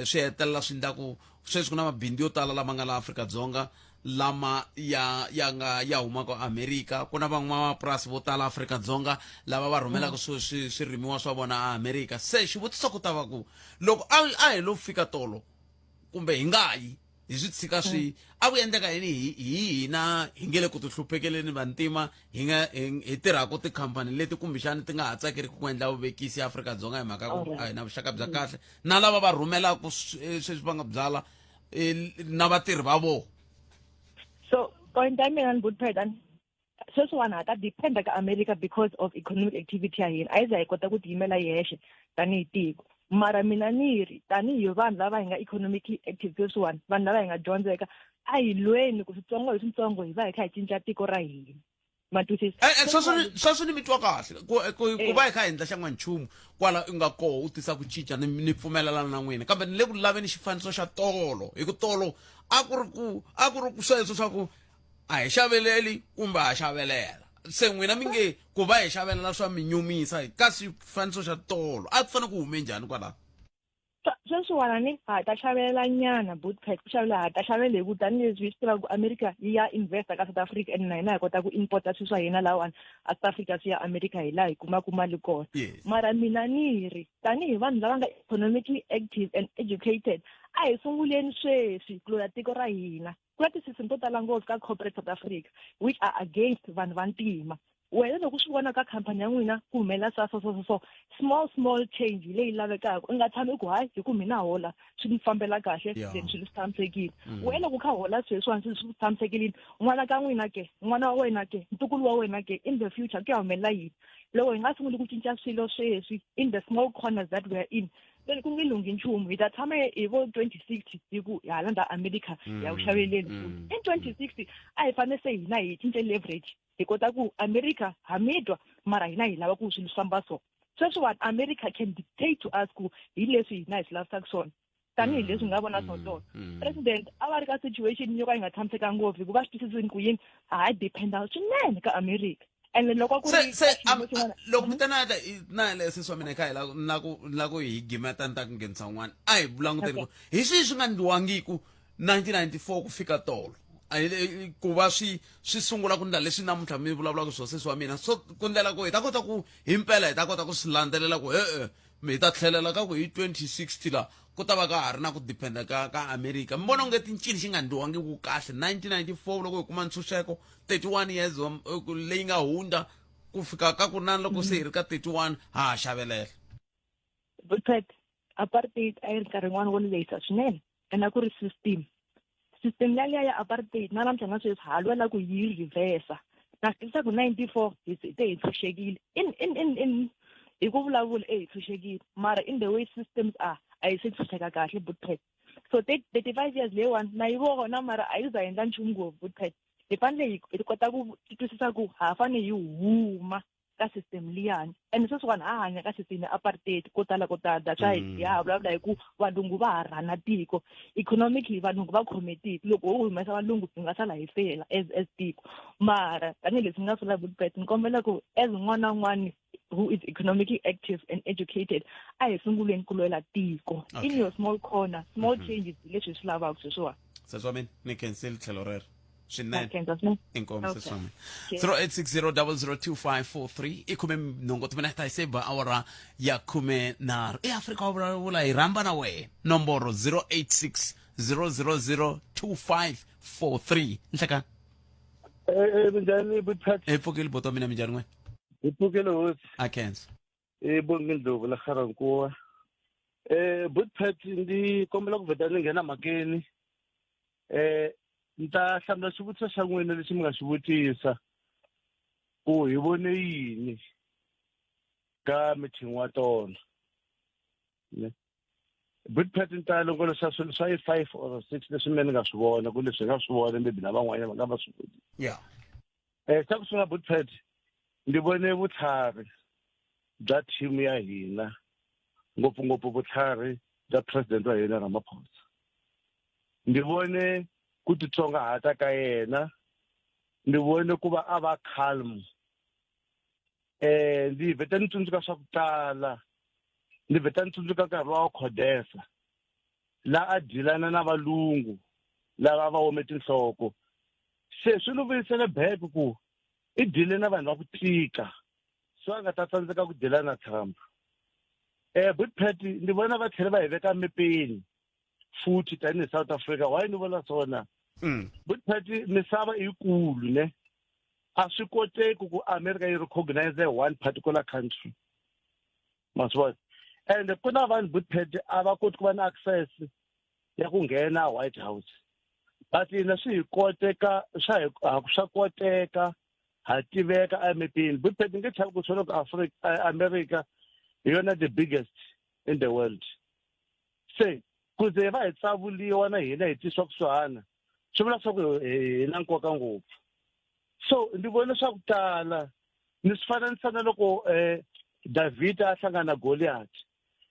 swi hetelela swi endla ku sweswi ku na mabindzu yo tala lama nga la Afrika-Dzonga lama ya nga ya humaka Amerika. Ku na van'wamapurasi vo tala Afrika-Dzonga lava va rhumelaka swirimiwa swa vona a Amerika. Se xivutiso ku ta va ku loko a hi lo fika tolo kumbe hi nga yi hi swi tshika swi a ku endleka yini hi hina hi nge le ku tihluphekeleni vantima hi nga hi tirhaka tikhampani leti kumbexani ti nga ha tsakeriki ku endla vuvekisi eAfrika-Dzonga hi mhaka ku a hi na vuxaka bya kahle na lava va rhumelaka sweswi va nga byala na vatirhi va vona. So point ya mina ni Bootpad, sweswiwani ha ta dependa ka America because of economic activity ya hina, a yi za hi kota ku tiyimela yexe tanihi tiko. Mara mina ni ri tanihi vanhu lava hi nga economically active sweswiwani, vanhu lava hi nga dyondzeka, a hi lweni ku switsongo hi switsongo hi va hi kha hi cinca tiko ra hina. Ma twisisa? Sweswo ni mi twa kahle ku va hi kha hi endla xan'wanchumu kwala u nga koho u tisa ku cinca, ni pfumelelana na n'wina, kambe ni le ku laveni xifaniso xa tolo, hi ku tolo a ku ri ku sweswo swa ku a hi xaveleli kumbe ha xavelela. Se n'wina mi nge ku va hi xavelela swa mi nyumisa, ka xifaniso xa tolo a ku fanele ku hume njhani kwalaho? Sweswiwani ni ha ta xavelela nyana Bootpad, ku xavelela ha ta xavela hi ku tanihileswi hi swi tivaka ku America yi ya investa ka South Africa, and na hina hi kota ku importa swilo swa hina lahawani a South Africa swi ya America, hi laha hi kumaka mali kona. Mara mina ni ri tanihi vanhu lava nga economically active and educated, a hi sunguleni sweswi ku lwela tiko ra hina. Ku na ti-system to tala ngopfu ka corporate South Africa which are against vanhu va ntima. Wena loko u swi vona ka khampani ya n'wina ku humelela swa so so so so, small small change hi leyi lavekaka. U nga tshami u ku hayi hi ku mina hola swi ni fambela kahle, then swilo swi tshamisekile. Wena loko u kha hola sweswiwani swilo swi tshamisekile, n'wana ka n'wina ke, n'wana wa wena ke, ntukulu wa wena ke, in the future ku ya humelela yini? Loko hi nga sunguli ku cinca swilo sweswi in the small corners that we are in, then ku nge lunghi nchumu. Hi ta tshama hi vo 2060 hi ku hi hala ndza America ya ku xaveleni futhi. In 2060 a hi fanele se hina hi cince leverage, hi kota ku America ha mi twa, mara hina hi lava ku swilo swi famba so. Sweswiwani America can dictate to us ku hi leswi hina hi swi lavisaka swona, tanihileswi hi nga vona swo tolo. President a va ri ka situation yo ka yi nga tshamisekanga ngopfu, hikuva swi twisisini ku yini ha dependa swinene ka America. And loko ku ri Se loko mi ta na na yaleyo, sesi wa mina, kha hi la ku la ku hi gimeta, ni ta ku nghenisa un'wana. A hi languteni ku hi swihi swi nga ndliwangiku 1994 ku fika tolo ku va swi sungula ku ndla leswi namuntlha mi vulavulaka swona, sesi wa mina, so ku ndlela ku hi ta kota ku himpela hi ta kota ku swi landzelela ku e-e mi hi ta tlhelela ka ku hi 2060 la ku ta va ka ha ri na ku dependa ka America. Mi vona onge tincini xi nga ndliwangiku kahle 1994 loko hi kuma ntshunxeko, 31 years leyi nga hundza ku fika ka ku na loko se hi ri ka 31 ha ha xavelela? Bootpad, apartheid a yi ri nkarhi wun'wana wo lehisa swinene, and a ku ri system. System yaliya ya apartheid na namuntlha na sweswi ha lwela ku yi reversa. Na swi tivisa ku 94 hi te hi tshunxekile in in in in Hi ku vulavula e hi tshunxekile mara in the way systems are a hi se tshunxeka kahle butpet. So 35 years leyiwani na yi vona mara a yi za endla nchumu ngopfu butpet. Hi fanele hi kota ku twisisa ku ha fanele hi huma ka system liyani and sweswiwani ha hanya ka system ya apartheid ko tala ko tala that's why hi ha vulavula hi ku valungu va ha rhana tiko economically valungu va khome tiko loko ho humesa valungu hi nga sala hi fela as tiko mara tanihileswi ni nga sula Budapest ni kombela ku as un'wana na un'wana who is economically active and educated a hi sunguleni ku lwela tiko in your small corner small changes hi leswi hi swi lavaka sweswiwani. Sesi wa mina ni khensile tlhelo rero swinene. Khensa swinene. Inkomu Okay. sesi wa mina. Okay. 0860002543 i khume nhungu timinete hi se ba awara ya 13 e Afrika wa vulavula hi rhamba na wehe nomboro 0860002543 nhlekani. Eh, minjhani Butphat? Hi pfukile buti wa mina minjhani n'we? Hi pfukile hosi. A khensa. I Bongi Ndlovu la Garankuwa. Butphat ndzi kombela ku vheta ni nghena mhakeni. Ni ta hlamula xivutiso xa n'wina lexi mi nga xi vutisa ku hi vone yini ka meeting wa tona. Ne? Butphat ni ta longoloxa swilo swa yi 5 or 6 leswi mina ni nga swi vona ku leswi hi nga swi vona maybe na van'wanyana va nga va swi voni. Xa ku sungula Butphat ndzi vone vutlhari bya team ya hina ngopfungopfu vutlhari bya president wa hina Ramaphosa. Ndzi vone ku titsongahata ka yena, ndzi vone ku va a va calm. Ndzi vheta ni tsundzuka swa ku tala, ndzi vheta ni tsundzuka nkarhi wa Khodesa la a dyilana na valungu lava va ome tinhloko. Se swi ni vuyisele back ku i dyile na vanhu va ku tika, so a nga ta tsandzeka ku dyela na Trump. Butphat ndzi vona va tlhela va hi veka mepeni futhi tanihi South Africa. Why ni vula swona? Butphat misava i yikulu ne, a swi koteki ku America yi recognize one particular country. Ma swi vona? And ku na vanhu Butphat a va koti ku va na access ya ku nghena White House. But hina swi hi koteka, swa hi, ha, swa koteka, ha tiveka emepeni. Butphat nge chavi ku swi ku Africa, America hi yona the biggest in the world. Se ku ze va hi tsavuliwa na hina hi tisiwa kusuhana, swi vula swa ku hi na nkoka ngopfu. So ndzi vone swa ku tala, ni swi fananisa na loko David a hlangana na Goliath.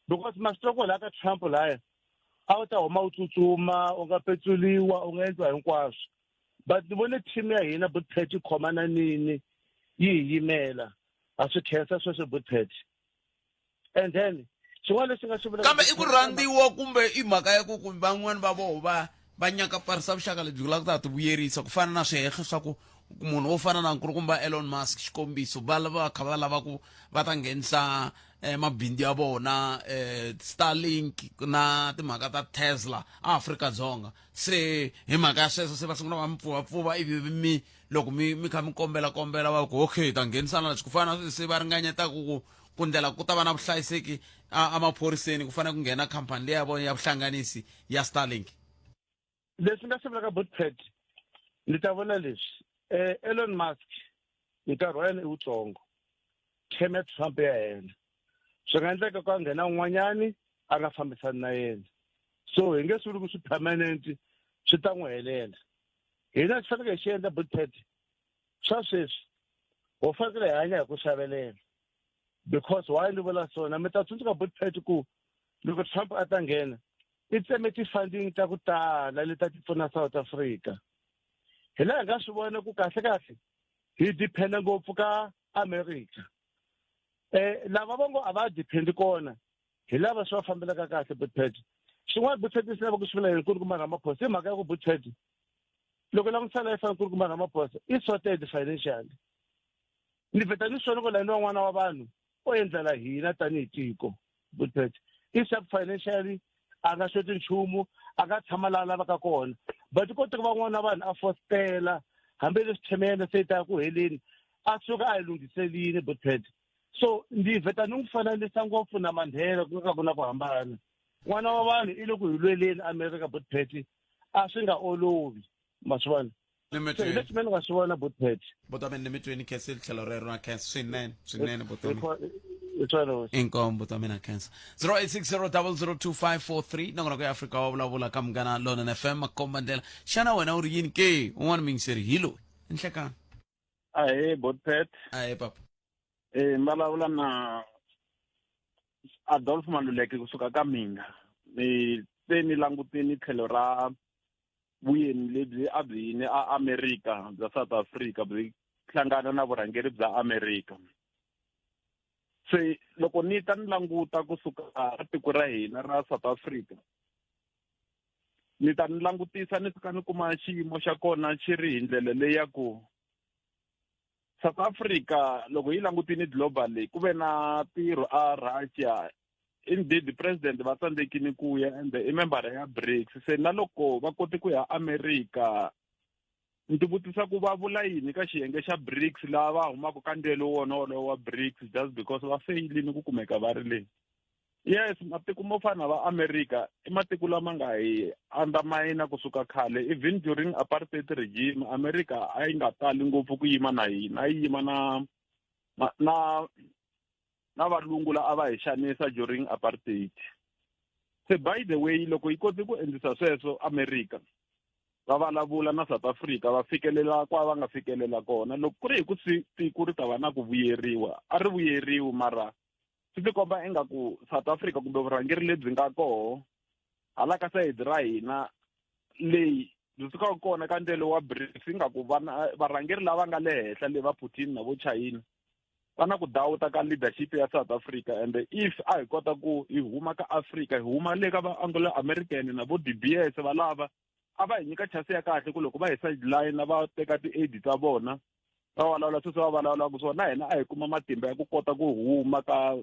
Because masitoko laha ka Trump laya a wu ta huma u tsutsuma, u nga petsuliwa, u nga endliwa hinkwaswo. But ni vone team ya hina Butphat yi khomana nini yi hi yimela. Ha swi khensa sweswo Butphat. And then xin'wana lexi nga xi vulaka Kambe i ku rhandziwa kumbe i mhaka ya ku kumbe van'wani va voho va nyakaparisa vuxaka lebyi ku lava ku ta ti vuyerisa ku fana na swihehlo swa ku munhu wo fana na nkulukumba Elon Musk xikombiso va lava kha va lava ku va ta nghenisa mabindzu ya vona Starlink na timhaka ta Tesla Afrika-Dzonga. Se hi mhaka ya sweswo se va sungula va mi pfuvapfuva ivi mi loko mi kha mi kombela kombela va ku okay hi ta nghenisana leswi ku fana na se va ringanyetaka ku ndlela ku ta va na vuhlayiseki a maphoriseni ku fanele ku nghena khampani leyi ya vona ya vuhlanganisi ya Starlink. Leswi nga swi vulaka Butphat ni ta vula leswi, Elon Musk nkarhi wa yena i wutsongo, term ya Trump ya hela, swi nga endleka ku a nghena un'wanyani a nga fambisani na yena, so hi nge swi vuli ku swi permanent swi ta n'wi helela. Hina xi fanekele hi xi endla Butphat swa sweswi, ho fanekele hi hanya hi ku xavelela. Because why ni vula swona, mi ta tsundzuka Butphat ku loko Trump a ta nghena i tseme ti-funding ta ku tala leti a ti pfuna South Africa. Hi laha hi nga swi vona ku kahle kahle hi dependa ngopfu ka America. Lava va ngo a va depend kona hi lava swi va fambelaka kahle Butphat. Xin'wana Butphat lexi lavaka ku xi vula hi nkulukumba Ramaphosa i mhaka ya ku Butphat loko langutisa life ya nkulukumba Ramaphosa i sorted financially. Ni vheta ni swona ku layini wa n'wana wa vanhu o endlela hina tanihi tiko Butphat. I sharp financially, a nga xoti nchumu, a nga tshama laha lavaka kona. But ko teka van'wana vanhu a fostela hambileswi term ya yena se yi ta ya ku heleni, a suka a yi lunghiselini Butphat. So ndzi vheta ni n'wi fananisa ngopfu na Mandela ku nga ka ku na ku hambana. N'wana wa vanhu i le ku hi lweleni America Butphat, a swi nga olovi, ma swi vona. Ni mi So, hi twini. leswi me ni nga swi vona Butphat. Buti wa mina ni mi twini khensile tlhelo rero na khensa swinene swinene buti wa mina. Swona. Inkombo ta mina khensa. 0860002543 nongonoko ya Afrika wa vulavula ka Munghana Lonene FM makomba ndlela. Xana wena u ri yini ke? Un'wana muyingiseri hi loyi. Nhlekani. Ahee Botpet. Ahee papa. Eh mbalavula na Adolf Maluleke kusuka ka Minga. Ni te ni langutini tlhelo ra vuyeni lebyi a byi yini a America bya South Africa byi hlangana na vurhangeri bya America. Se loko ni ta ni languta kusuka ka tiko ra hina ra South Africa ni ta ni langutisa ni fika ni kuma xiyimo xa kona xi ri hi ndlela leyi ya ku South Africa loko yi langutini globally ku ve na ntirho a Russia indeed president va tsandzekile ku ya ende i membara ya BRICS se na loko va kote ku ya America ni ti vutisa ku va vula yini ka xiyenge xa BRICS laha va humaka ka ndyelo wona wolowo wa BRICS just because va feyilini ku kumeka va ri le yes matiko mo fana va America i matiko lama nga hi undermine kusuka khale even during apartheid regime America a yi nga tali ngopfu ku yima na hina a yi yima na na na valungu la a va hi xanisa during apartheid se by the way loko yi kote ku endlisa sweswo America va vulavula na South Africa va fikelela kwa va nga fikelela kona loko ku ri hi ku tiko ri ta va na ku vuyeriwa a ri vuyeriwi mara swi tikomba ingaku South Africa kumbe vurhangeri lebyi nga koho hala ka sayidi ra hina leyi byi sukaka kona ka ndlelo wa BRICS ingaku vana varhangeri lava nga le henhla le va Putin na vo China va na ku dawuta ka leadership ya South Africa and if a hi kota ku hi huma ka Africa hi huma le ka va Anglo American na vo De Beers va lava a va hi nyika chance ya kahle ku loko va hi sideline va teka ti-aid ta vona va vulavula sweswi va vulavulaka swona na hina a hi kuma matimba ya ku kota ku huma ka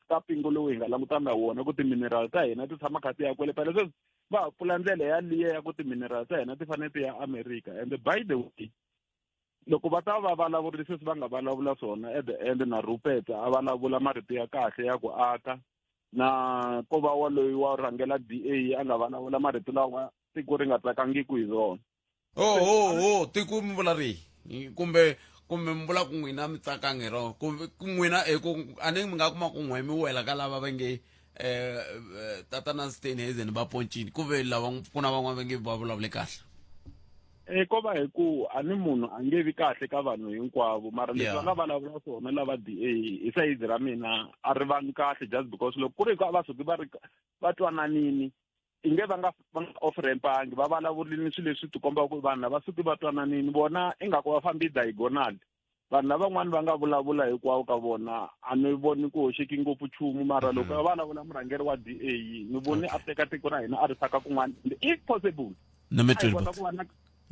ka pingo lowu hi nga langutana na wona ku timineral ta hina ti tshama kha ti ya kwele phela sweswi va ha pfula ndlela ya liya ya ku timineral ta hina ti fanele ti ya America and by the way loko va ta va vulavuri sweswi va nga vulavula swona at the end na Rupert a vulavula marito ya kahle ya ku aka na ko va wa loyi wa rhangela DA a nga vulavula marito lawa tiko ri nga tsakangiku hi swona oh oh oh tiko mi vula rihi kumbe kumbe mi vula ku n'wina mi tsakanga hi rona kumbe ku n'wina hi ku a ni mi nga kuma ku n'we mi wela ka lava va nge eh tatana Steenhuisen va poncini ku ve lava ku na van'wana va nge va vulavule kahle e ko va hi ku a ni munhu a nge vi kahle ka vanhu hinkwavo mara leswi va nga vulavula swona lava DA hi sayizi ra mina a ri vangi kahle just because loko ku ri ku a va suki va ri va twananini inge va nga va nga off rampangi va vulavulini swilo leswi tikombaka ku vanhu lava suki va twananini vona ingaku va fambi diagonal vanhu lavan'wani va nga vulavula hinkwawo ka vona a ni voni ku hoxeki ngopfu nchumu mara loko a vulavula murhangeri wa DA ni voni a teka tiko ra hina a ri saka kun'wana if possible a hi kota ku va na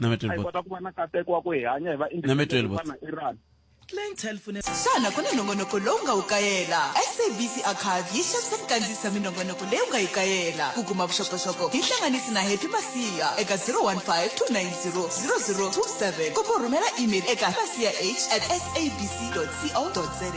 a hi kota ku va na nkateko wa ku hi hanya hi va independent ku fana na Iran Clientele Funeral. Xana ku na nongonoko lowu nga wu kayela? SABC Archive yi xavisa ku kandziyisa minongonoko leyi u nga yi kayela. Ku kuma vuxokoxoko, hi hlanganisi na Happy Masiya eka 015 290 0027 kumbe u rhumela email eka masiya h at sabc co za.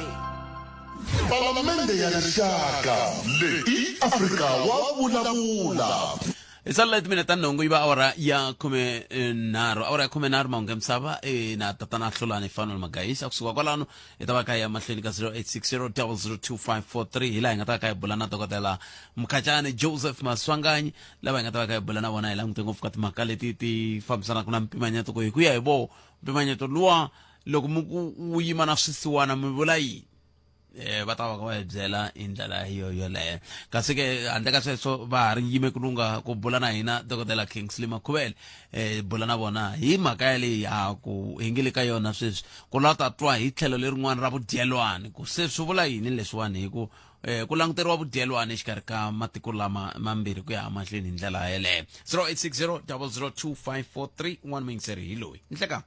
Palamende ya Rixaka leyi i Afrika wa vulavula. Hi sala timinete ta nhungu yi va awara ya 13, awara ya 13 mahungu ya misava e na tatana Hlulani Fanuel Magayisa. Kusuka kwalano hi ta va kha hi ya mahlweni ka 0860 002543 hi laha hi nga ta va kha hi bula na dokodela Mukhacani Joseph Maswanganyi, lava hi nga ta va kha hi bula na vona hi langute ngopfu ka timhaka leti ti fambisanaka na mpimanyeto ku hi ku ya hi voho mpimanyeto luwa loko mi ku wu yima na swisiwana mi vula yini? Eh va ta va va hi byela hi ndlela yo yoleyo. Kasi ke handle ka sweswo va ha ri yime ku lunga ku bula na hina dokodela Kingsley Makhuvele, eh bula na vona hi mhaka yaleyi ha ku hi nge le ka yona sweswi ku lava ta twa hi tlhelo lerin'wana ra vudyelwani ku se swi vula yini leswiwani hi ku eh ku languteriwa vudyelwani exikarhi ka matiko lama mambirhi ku ya emahlweni hi ndlela yeleyo. 0860 002543 un'wana muyingiseri hi loyi nhleka.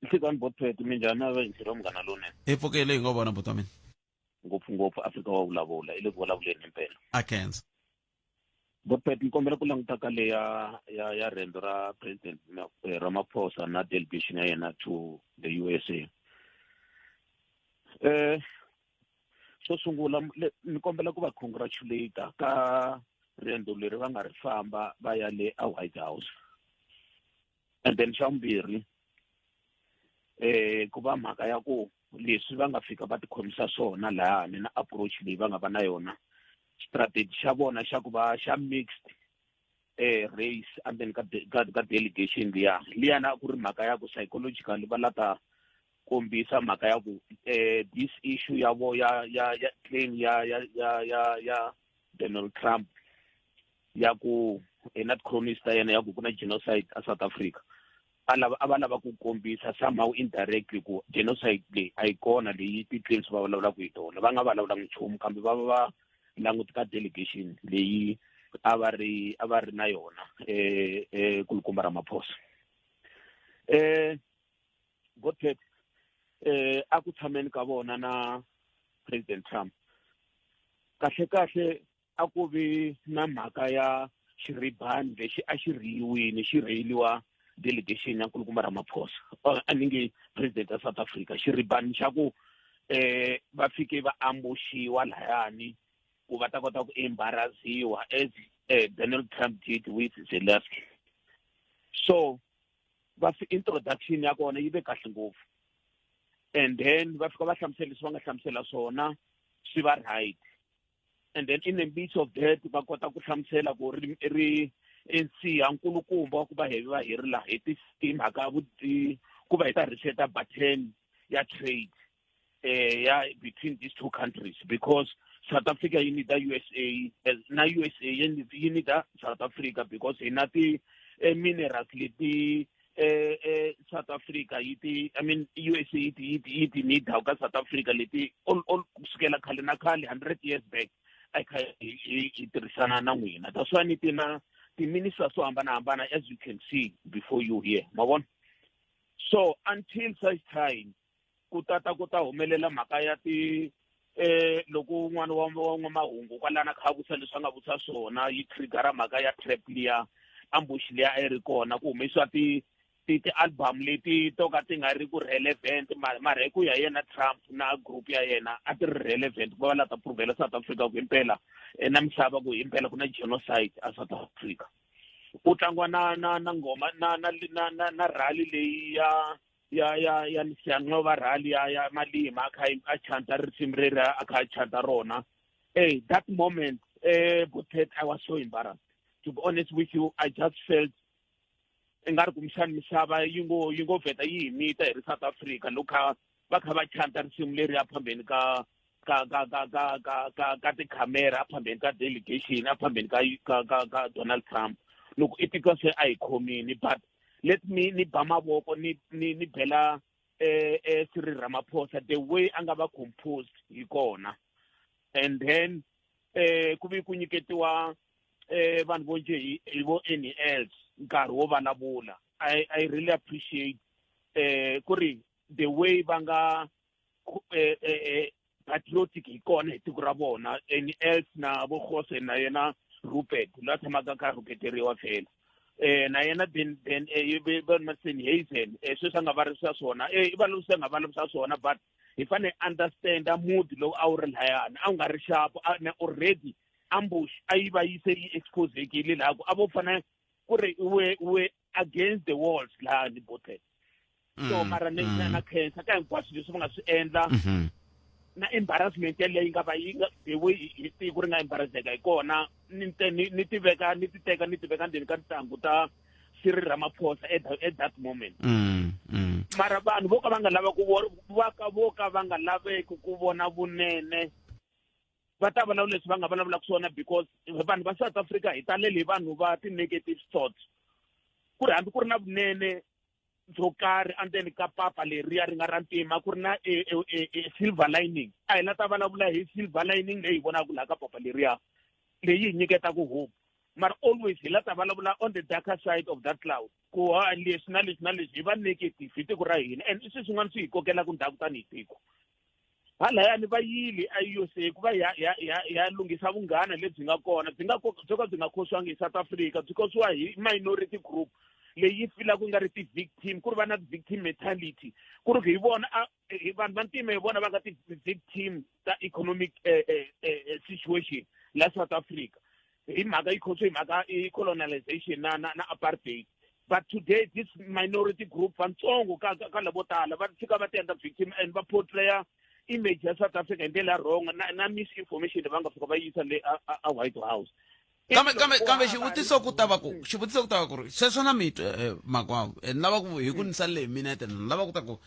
Nhlikani Botpet minjhani na vayingiseri va Munghana Lonene? Hi pfukile hi ngo vona buti wa mina. Ngopfungopfu Afrika wa vulavula i le ku vulavuleni impela. A khensa. Botpet ni kombela ku languta ka le ya ya ya riendzo ra President Ramaphosa na delegation ya yena to the USA. Eh xo sungula ni kombela ku va congratulate ka riendzo leri va nga ri famba va ya le a White House. And then xa vumbirhi Ku va mhaka ya ku leswi va nga fika va tikhomisa swona lahani na approach leyi va nga va na yona, strategy xa vona xa ku va xa mixed race endzeni ka delegation liya liyana, ku ri mhaka ya ku psychologically va la ta kombisa mhaka ya ku this issue ya vo ya claim ya Donald Trump ya ku na ti-cronies ta yena ya ku ku na genocide a South Africa, a lava a va lava ku kombisa somehow indirectly ku genocide leyi a yi kona, leyi ti-claims va vulavulaka hi tona. Va nga vulavulanga nchumu, kambe va va va languti ka delegation leyi a va ri na yona kulukumba Ramaphosa. Godfred, a ku tshameni ka vona na President Trump, kahle kahle a ku vi na mhaka ya xiribani lexi a xi rhiyiwile, xi rheyiliwa delegation ya nkulukumba Ramaphosa, a ni nge president ya South Africa, xiribani xa ku va fike va ambushiwa layani ku va ta kota ku embarrassiwa as Donald Trump did with Zelensky. So va introduction ya kona yi ve kahle ngopfu, and then va fika va hlamusela leswi va nga hlamusela swona, swi va right. And then in the midst of that va kota ku hlamusela ku ri nsiha nkulukumba wa ku va hi va hi ri laha hi timhaka ku va hi ta reseta button ya trade ya between these two countries, because South Africa yi need USA na USA yi need South Africa, because hi na ti minerals leti South Africa yi ti, I mean, USA yi ti need ka South Africa, leti all kusukela khale na khale, 100 years back, a kha hi tirhisana na n'wina. That's why ni ti na ti-ministers to hambanahambana, as you can see before you here, ma vona. So until such time ku tata ku ta humelela mhaka ya ti loko un'wana wa n'wamahungu kwalana kha vutisa leswi a nga vutisa swona, yi triggera mhaka ya trap liya, ambush liya a yi ri kona, ku humesiwa ti ti-album leti to ka ti nga ri ku relevant, mara hi ku ya yena Trump na group ya yena a ti ri relevant ku va va la ta provela South Africa ku himpela na misava ku himpela ku na genocide a South Africa. Ku tlangiwa na ngoma na rally leyi ya Siyanqoba rally ya Malima, a kha a chanta risimu reri, a kha a chanta rona. Hey, that moment, Butet, I was so embarrassed, to be honest with you. I just felt i nga ri kumbexani misava yi ngo vheta yi hi mita hi ri South Africa, loko kha va kha va chanta risimu leri a phambeni ka tikhamera, a phambeni ka delegation, a phambeni ka Donald Trump, loko i titwa se a hi khomini. But let me ni ba mavoko, ni bela Cyril Ramaphosa the way a nga va composed hi kona. And then ku vi ku nyiketiwa vanhu vo nje hi vo any else nkarhi wo vulavula. I really appreciate ku ri the way va nga patriotic hi kona hi tiko ra vona, any else na vo Jose na yena Rupert la tshamaka ka rhuketeriwa vhela na yena then Hazen, sweswi a nga va ri swa swona, i va leswi a nga vulavurisa swona, but hi fanele understand mood lowu a wu ri layani, a wu nga ri xapu na already ambush a yi va yi se yi exposekile laha ku a vo fanele ku ri we against the walls laha ni botet. So mara ni na khensa ka hinkwaswo leswi va nga swi endla na embarrassment yaleyo yi nga va yi nga the way hi tiko ri nga embarrasseka hi kona, ni tiveka ni ti teka ni tiveka ndzeni ka tintangu ta Cyril Ramaphosa at that moment. Mara vanhu vo ka va nga lava ku va ka vo ka va nga laveki ku vona vunene va ta vulavula leswi va nga vulavulaka swona, because vanhu va South Africa hi talele hi vanhu va ti-negative thoughts, ku ri hambi ku ri na vunene byo karhi endzeni ka papa leriya ri nga ra ntima, ku ri na e silver lining, a hi la ta vulavula hi silver lining leyi hi vonaka laha ka papa leriya leyi hi nyiketaka hope. Mara always hi la ta vulavula on the darker side of that cloud, ku ha leswi na leswi na leswi, hi va negative hi tiko ra hina, and i swilo swin'wana swi hi kokelaka ndzhaku tanihi tiko. Halayani va yile a USA ku va ya lunghisa vunghana lebyi nga kona, byi nga byo ka byi nga khosiwangi hi South Africa, byi khosiwa hi minority group leyi yi filaka nga ri ti-victim, ku ri va na victim mentality, ku ri hi vona hi vanhu va ntima, hi vona va nga ti-victim ta economic situation la South Africa, hi mhaka yi khosiwe hi mhaka i colonization na apartheid. But today this minority group vantsongo ka ka lavo tala va fika va ti endla victim and va portraya image ya South Africa hi ndlela ya wrong na, na misinformation va nga fika va yisa le a, a, a White House. Kambe kambe kambe xivutiso ku ta va ku xivutiso ku ta va ku ri sweswo na mitwe eh, makwavo eh, ni lava ku hi ku ni salele hi minete ni lava ku ta ku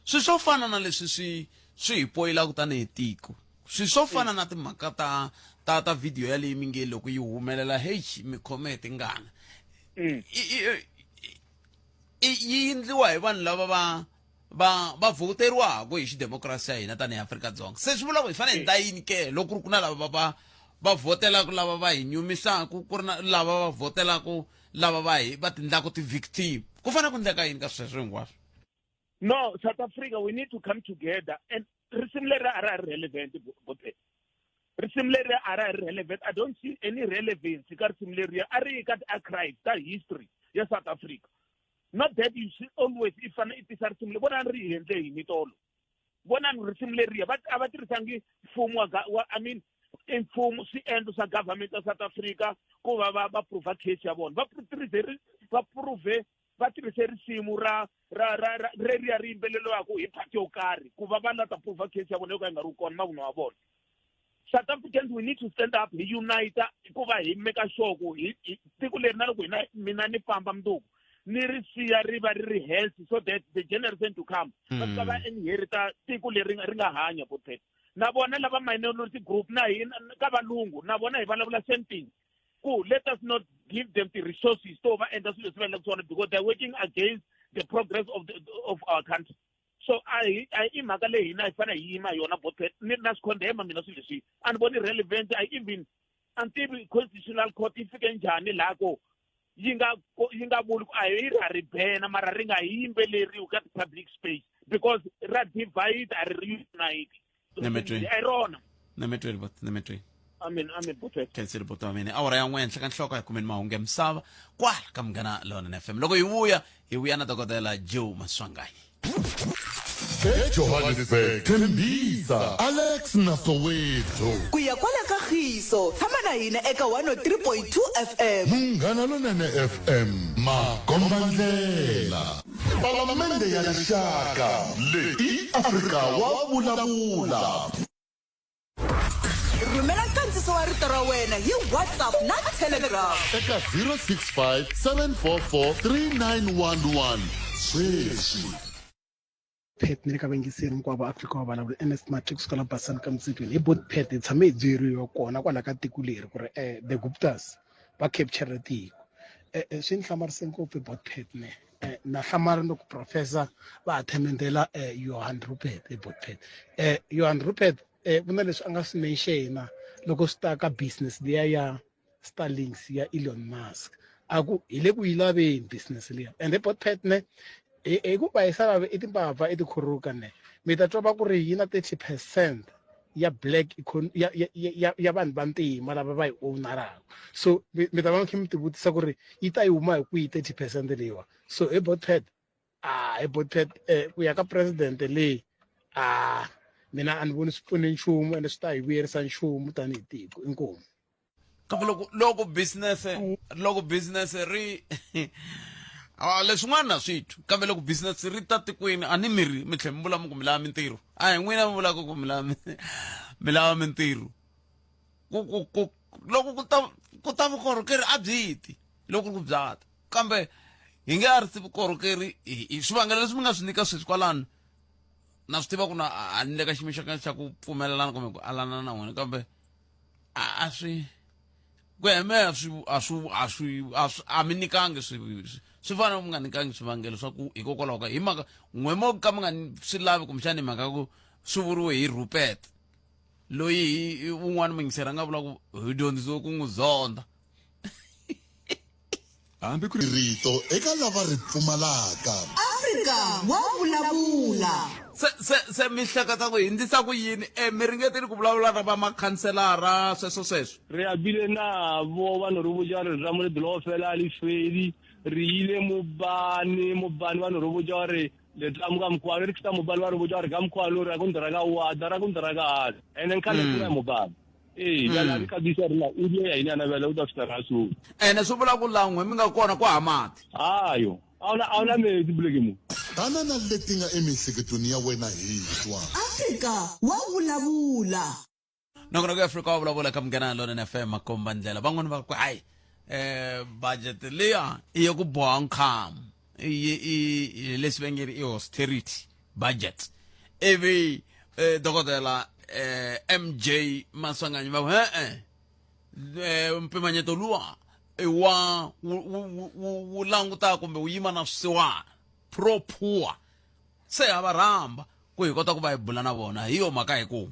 swi swo fana na leswi swi swi hi poyilaka tanihi tiko swi swo fana na timhaka ta ta ta video yaleyi mi nge loko yi humelela heyi mi khome hi tingana mm. yi endliwa hi vanhu lava va va va vhoteriwaka hi xidemokirasi xa hina tanihi Afrika-Dzonga se swi vula ku hi fanele hi endla yini ke loko ku ri ku na lava va va va vhotelaka lava va hi nyumisaka ku ri na lava va vhotelaka lava va hi va tindlaka ti-victim ku fanele ku endleka yini ka sweswo hinkwaswo no south africa we need to come together and risimu leri a ra ha ri relevant bote risimu leri a ra ha ri relevant i don't see any relevance ka risimu leriya a ri ka ti-archive ta history ya south africa not that you see always i fanele i tisa risimu leri vonani ri hi endle yini tolo vonani risimu leriya va a va tirhisangi mfumo wa i mean i mfumo swiendlo swa government ya south africa ku va va va prova case ya vona va tirhise va prove va tirhise risimu ra ra ra ra reriya ri yimbeleriwaka hi party yo karhi ku va va la ta prova case ya vona yo ka yi nga ri kona mavunwa ya vona south africans we need to stand up hi unite ku va hi make sure ku hi tiko leri na loko hina mina ni famba mundzuku ni ri siya ri va ri ri healthy so that the generation to come va fika va inherita tiko leri ri nga hanya botete na vona lava minority group na hina ka valungu na vona hi vulavula same thing ku let us not give them the resources to va endla swilo leswi va endlaka swona because they're working against the progress of, the, of our country so a hi a i mhaka leyi hina hi fanele hi yima hi yona both ni na swi condemn mina swilo leswi a ni voni relevant i even a ni tivi constitutional court yi fike njhani laha ko yi nga yi nga vuli ku a hi ra ri bena mara ri nga hi yimbeleriwi ka ti-public space because ra divide a ri unite Nemetweni. a hi rona Nemetweni bot nemetweni amen amen botwe khensile buti wa mina awara ya n'we henhla ka nhloko hi kumeni mahungu ya misava kwala ka munghana lonene fm loko hi vuya hi vuya na dokodela joe maswanganyi ejohannesburg tembisa alex na soweto ku ya kwala ka khiso tshama na hina eka 103.2 fm munghana lonene fm makombandlela palamende ya rixaka leyi i afrika wa vulavula Rhumela nkandziso wa rito ra wena hi WhatsApp na Telegram. Eka 065 744 3911 sweswi. Pet ni le ka vayingiseri hinkwavo Afrika wa vulavula Ernest Mathe kusuka la Basani ka Mtsetweni hi bot Pet hi tshame hi byeriwa kona kwala ka tiko leri ku ri eh, the Guptas va capture tiko eh, eh, swi ni hlamarise ngopfu bot Pet ne eh, na hlamala loko professor va ha themendela eh, Johan Rupert hi bot Pet eh, Johan Rupert eh, ku na leswi a nga swi mention loko swi ta ka business liya ya Starlinks ya Elon Musk a ku hi le ku yi laveni business liya ende botpet ne hi ku va hi sa lavi i timbabva i tikhuruka ne mi ta twa va ku ri yi na 30 percent ya black ya, ya, ya, ya vanhu va ntima lava va yi ownaraka so mi ta va mi kha mi tivutisa ku ri yi ta yi huma hi kwihi 30 percent leyiwa so hi botpet a hi botpet eh, ku ya ka president leyi a mina a ni voni swi pfune nchumu ende swi ta hi vuyerisa nchumu tanihi tiko inkomu kambe loko loko business loko business ri a leswin'wana na swi twi kambe loko business ri ta tikweni a ni miri mi tlhela mi vula mi ku mi lava mintirho a hi n'wina mi vulaka ku mi lava mi lava mintirho ku ku ku loko ku ta ku ta vukorhokeri a byi ti loko ku bya ta kambe hi nge arisi vukorhokeri hi swivangelo leswi mi nga swi nyika sweswi kwalano na swi tiva ku na a ni le ka xiyimo xa xa ku pfumelelana kumbe ku alana na n'wina kambe a swi ku ya hi mehe a swi a swi a swi a swi a mi nyikangi swi swi fana mi nga nyikangi swivangelo swa ku hikokwalaho ka hi mhaka n'we mo ka mi nga swi lavi kumbexani hi mhaka ku swi vuriwe hi Rupert loyi hi un'wana muyingiseri a nga vula ku hi dyondzisiwe ku n'wi zonda hambi ku ri rito eka lava ri pfumalaka. Afrika wa vulavula. Se se se mi hleketa ku hindzisa ku yini e mi ringetile ku vulavula na va makhanselara sweswo sweswo Re a bile nabo ba no re botša gore ra mo le fela a le fedi re ile mobane mobane ba no re botša gore le tla mo ka mokgwa re fihla mobane ba re botša gore ka mokgwa lo re ya ko ndra ka wa ra ko ndra ka ane and nka le tsena mobane. Ee, bjale a re kabisa re la o die ya ine ana bjale o tla fihla ra so. Ene swi vula ku la n'we mi nga kona ku ha mati. Ayo, a wu na a wu na metsi buleke mo. Tana na leti nga emiehleketweni ya wena hi twa. Afrika wa vulavula. Nongonoko ya Afrika wa vulavula ka Munghana Lonene FM makomba ndlela. Van'wani va ku hayi eh budget liya i ya ku boha nkhamu. I i leswi va nge i austerity budget. Ivi eh, dokodela eh, MJ Maswanganyi va ku e-e eh, mpimanyeto luwa i wa wu languta kumbe wu yima na swisiwana pro poor se ha va rhamba ku hi kota ku va hi bula na vona hi yo mhaka hi ku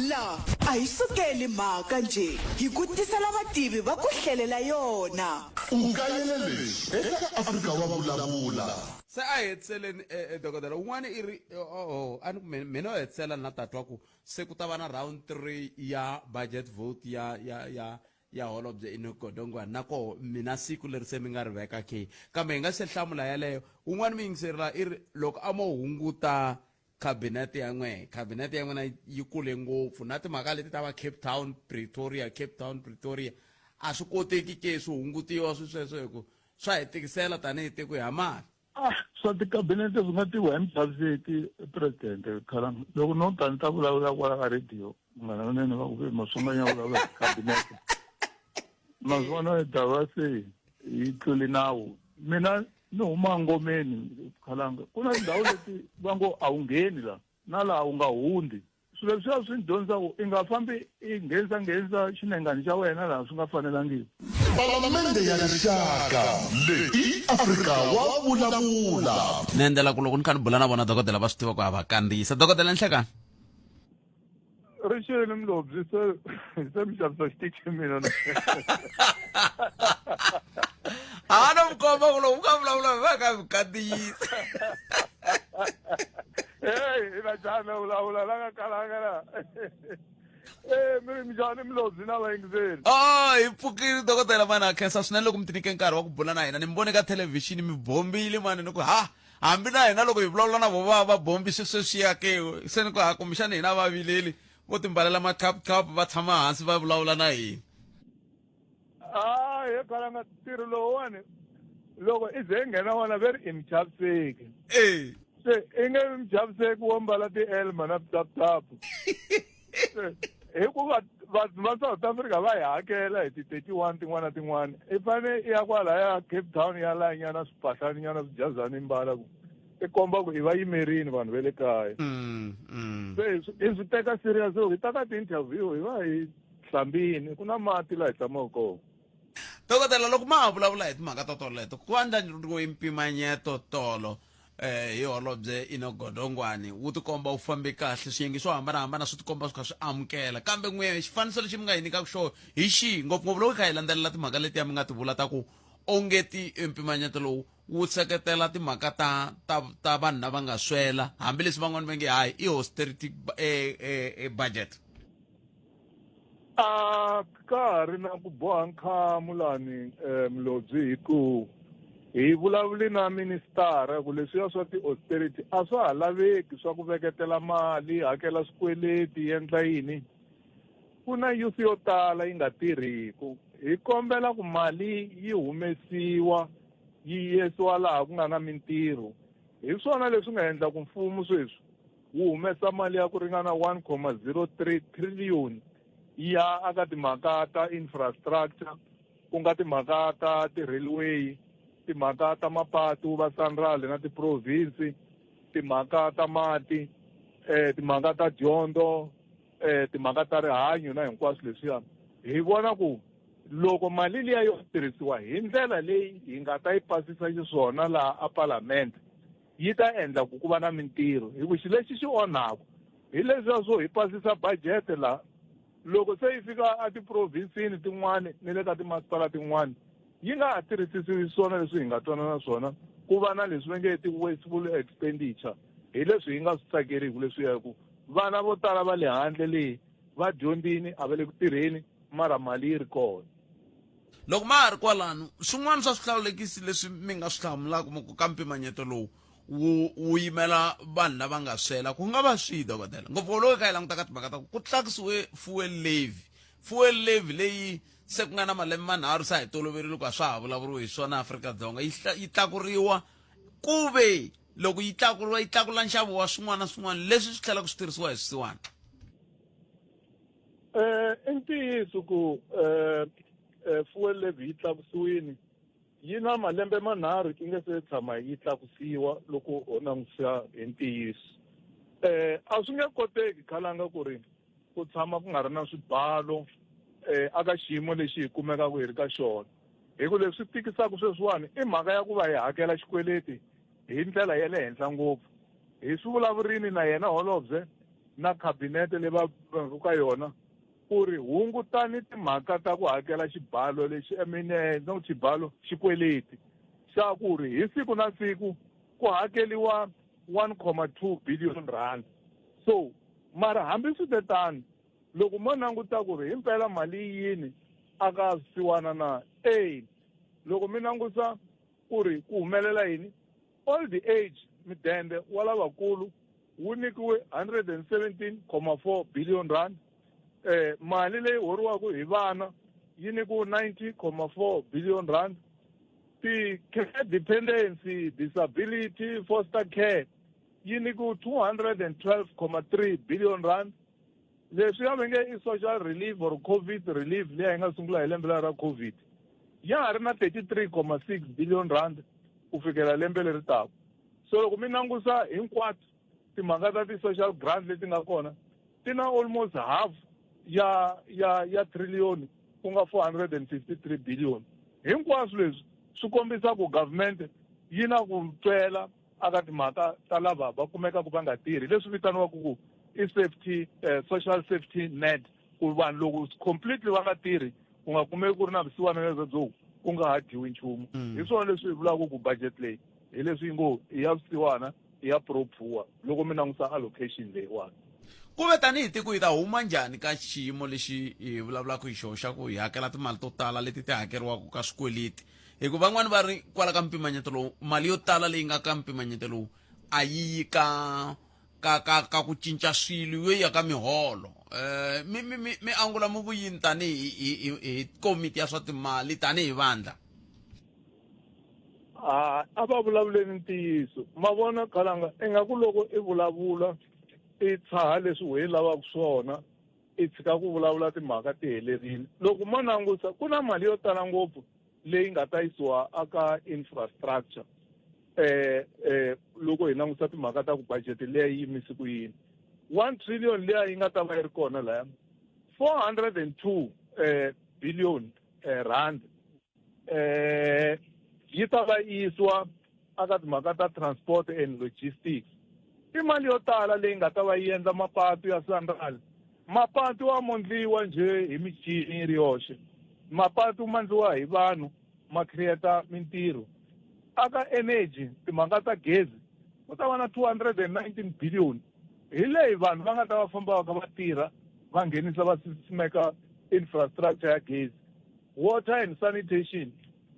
La a hi sukeli mhaka njhe, hi ku tisela vativi va ku hlelela yona. U kayele leswi eka Afrika Wa Vulavula. Se a hi hetiseleni eh, eh, dokodela un'wana i ri oh, a ni ku mina o hetisela na tatwa ku se ku ta va na round 3 ya budget vote ya ya ya ya holobye Enoch Godongwana na koho mina siku leri se mi nga ri veka ke kambe hi nga se hlamula yaleyo un'wana muyingiseri la i ri loko a mo hunguta khabinete ya n'wehe khabinete ya n'wina yi kule ngopfu na timhaka leti ta va Cape Town Pretoria Cape Town Pretoria a swi koteki ke swi hungutiwa swi sweswo hi ku swa hi tikisela tanihi tiko hi ha mali Ah, swa tikabinete swi nga tiviwa hi muchaviseki presidente khala loko no ta ni ta vulavula kwala ka radio munghana lonene va ku ve maswanganya vulavula hi tikabinete ma swi vona dava se yi tluli nawu mina ni huma ngomeni khalanga ku na tindhawu leti va ngo a wu ngheni la na laha u nga hundzi swilo leswiya swi ni dyondzisa ku i nga fambi i nghenisa nghenisa xinengani xa wena laha swi nga fanelangiki Palamende ya Rixaka leyi i Afrika wa vulavula. Ni endlela ku loko ni kha ni bula na vona dokodela va swi tiva ku ha va kandziyisa dokodela nhlekani rixini mlobyi se se mi xavisa xitichi mina a no mi komba ku loko u ka vulavula hi va ka mi kandziyisa hey ina njhani vulavula la nga kalanga la Eh, mi ri njhani milobyi na vayingiseri oh hi pfukile dokodela mani a khensa swinene loko mi tinike nkarhi wa ku bula na hina ni mi vone ka thelevhixini mi bombile mani ni ku ha hambi na hina loko hi vulavula na vo va va bombi swi sweswiya ke se ni ku ha kumbexani hina va vileli vo timbalela maqhapuqhapu va tshama hansi va vulavula na hina a he khalanga ntirho lowuwani loko i ze i nghena wona ve ri i muchaviseki e se i nge vi muchaviseki wo mbala ti-elma na pitaputapu hikuva vanhu va South Africa va hi hakela hi ti-31 tin'wana na tin'wana i fane i ya kwalaya Cape Town ya lanyana swipahlani swijazani mbala ku i komba ku i va yimerini vanhu va le kaya mm, mm. se hi swi teka serious hi ta ka ti-interview hi va hi hlambini ku na mati laha hi tshamaka kona dokodela loko ma ha vulavula hi timhaka to toleto ku andlariwe mpimanyeto tolo eh hi holobye Enoch Godongwane wu tikomba wu fambe kahle swiyenge swo hambanahambana swi tikomba swi kha swi amukela kambe n'we xifaniso lexi mi nga hi nyikaka xona hi xihi ngopfungopfu loko hi kha hi landzelela timhaka letiya mi nga ti vula ta ku ongeti mpimanyeto lowu wu seketela timhaka ta ta ta vanhu lava nga swela hambileswi van'wani va nge hayi i austerity eh, eh, eh, budget A ka ha ri na ku boha nkhamu lani um Mlobyi hi ku hi vulavule na ministara ku leswiya swa ti-austerity a swa ha laveki swa ku veketela mali hakela swikweleti endla yini ku na youth yo tala yi nga tirhiku hi kombela ku mali yi humesiwa yi yisiwa laha ku nga na mintirho hi swona leswi nga endla ku mfumo sweswi wu humesa mali ya ku ringana 1,03 trillion ya aka timhaka ta infrastructure ku nga timhaka ta ti-railway timhaka ta mapatu va SANRAL na ti-province timhaka ta mati eh timhaka ta dyondzo eh timhaka ta rihanyo na hinkwaswo leswiya hi vona ku loko mali liya yo tirhisiwa hi ndlela leyi hi nga ta yi pasisa xiswona laha a palamende yi ta endla ku ku va na mintirho hi ku xilo lexi xi onhaka hi leswiya swo hi pasisa budget laha loko se yi fika etiprovinsini tin'wani ni le ka timasipala tin'wani yi nga ha tirhisisiwi swona leswi hi nga twanana swona ku va na leswi va nge ti-wasteful expenditure hi leswi hi nga swi tsakeriki leswiya hi ku vana vo tala va le handle leyi va dyondzini a va le ku tirheni mara mali yi ri kona loko ma ha ri kwalano swin'wana swa swihlawulekisi leswi mi nga swi hlamulaka mi ku ka mpimanyeto lowu wu wu yimela vanhu lava nga swela ku nga va swihi dokodela ngopfu loko hi kha hi languta ka timhaka ta ku ku tlakusiwe fuel levy Fuel levy leyi se ku nga na malembe manharhu sa hi toloverile ku a swa ha vulavuriwi hi swona Afrika-Dzonga yi yi tlakuriwa ku ve loko yi tlakuriwa yi tlakula nxavo wa swin'wana na swin'wana leswi swi tlhelaka swi tirhisiwa hi swisiwana. Eh i ntiyiso ku eh, eh fuel levy yi tlakusiwile yi na malembe manharhu yi nga se tshama yi tlakusiwa loko ho langutisa hi ntiyiso eh a swi nge koteki khalanga ku ri ku tshama ku nga ri na swibalo eh aka xiyimo lexi hi kumekaka hi ri ka xona hi ku leswi tikisaka sweswiwani i mhaka ya ku va hi hakela xikweleti hi ndlela ya le henhla ngopfu hi swi vulavurini na yena holobye na khabinete leyi va va ka yona ku ri hungutani timhaka ta ku hakela xibalo lexi I mean eh, no xibalo xikweleti xa ku ri hi siku na siku ku hakeliwa 1.2 billion rand so mara hambi swi te tano loko mo languta ku ri himpela mali yi yini aka swisiwana na e loko mi langusa ku ri ku humelela yini old age midende wa lavakulu wu nyikiwe 117.4 billion rand eh mali leyi horiwaka hi vana yi nyikiwe 90.4 billion rand ti-care dependency disability foster care yi nyikiwe 212.3 billion rand leswi ya va nge i social relief or covid relief leyi yi nga sungula hi lembe ra covid ya ha ri na 33.6 billion rand ku fikela lembe leri taka so loko mi langusa hinkwato timhaka ta ti-social grant leti nga kona ti na almost half ya ya ya trillion ku nga 453 billion hinkwaswo leswi swi kombisa ku government yi na ku twela aka timhaka ta lava va kumekaka va nga tirhi leswi vitaniwaka ku i safety social safety net ku vanhu loko completely va nga tirhi ku nga kumeki ku ri na vusiwana lebyo byo ku nga ha dyiwi nchumu hi swona leswi hi vulaka ku budget leyi hi leswi yi ngo i ya vusiwana i ya pro poor loko mi langusa allocation leyiwani ku ve tanihi tiko hi ta huma njhani ka xiyimo lexi hi vulavulaka hi xona xa ku hi hakela timali to tala leti ti hakeriwaka ka swikweleti hi ku van'wani va ri kwala ka mpimanyeto lowu mali yo tala leyi nga ka mpimanyeto lowu a yi yi ka ka ka ka ku cinca swilo yo ya ka miholo eh mi mi mi mi angula mu ku yini tanihi hi hi hi komiti ya swa timali tanihi vandla a a va vulavuleni ntiyiso ma vona khalanga ingaku loko i vulavula i tshaha leswi wehe lavaka swona i tshika ku vulavula timhaka ti helerile loko mo langusa ku na mali yo tala ngopfu leyi nga ta yisiwa aka infrastructure eh eh loko hi langusa timhaka ta ku budget leyi yi yimise ku yini 1 trillion leyi yi nga ta va yi ri kona laya 402 eh billion eh, rand eh yi ta va yi yisiwa aka timhaka ta transport and logistics i mali yo tala leyi nga ta va yi endla mapatu ya sanral mapatu a mondliwa njhe hi michini yi ri yoxe mapatu ma ndliwa hi vanhu ma create mintirho aka energy timhaka ta gezi ku ta va na 219 billion hi leyi vanhu va nga ta va famba va kha va tirha va nghenisa va simeka infrastructure ya gezi water and sanitation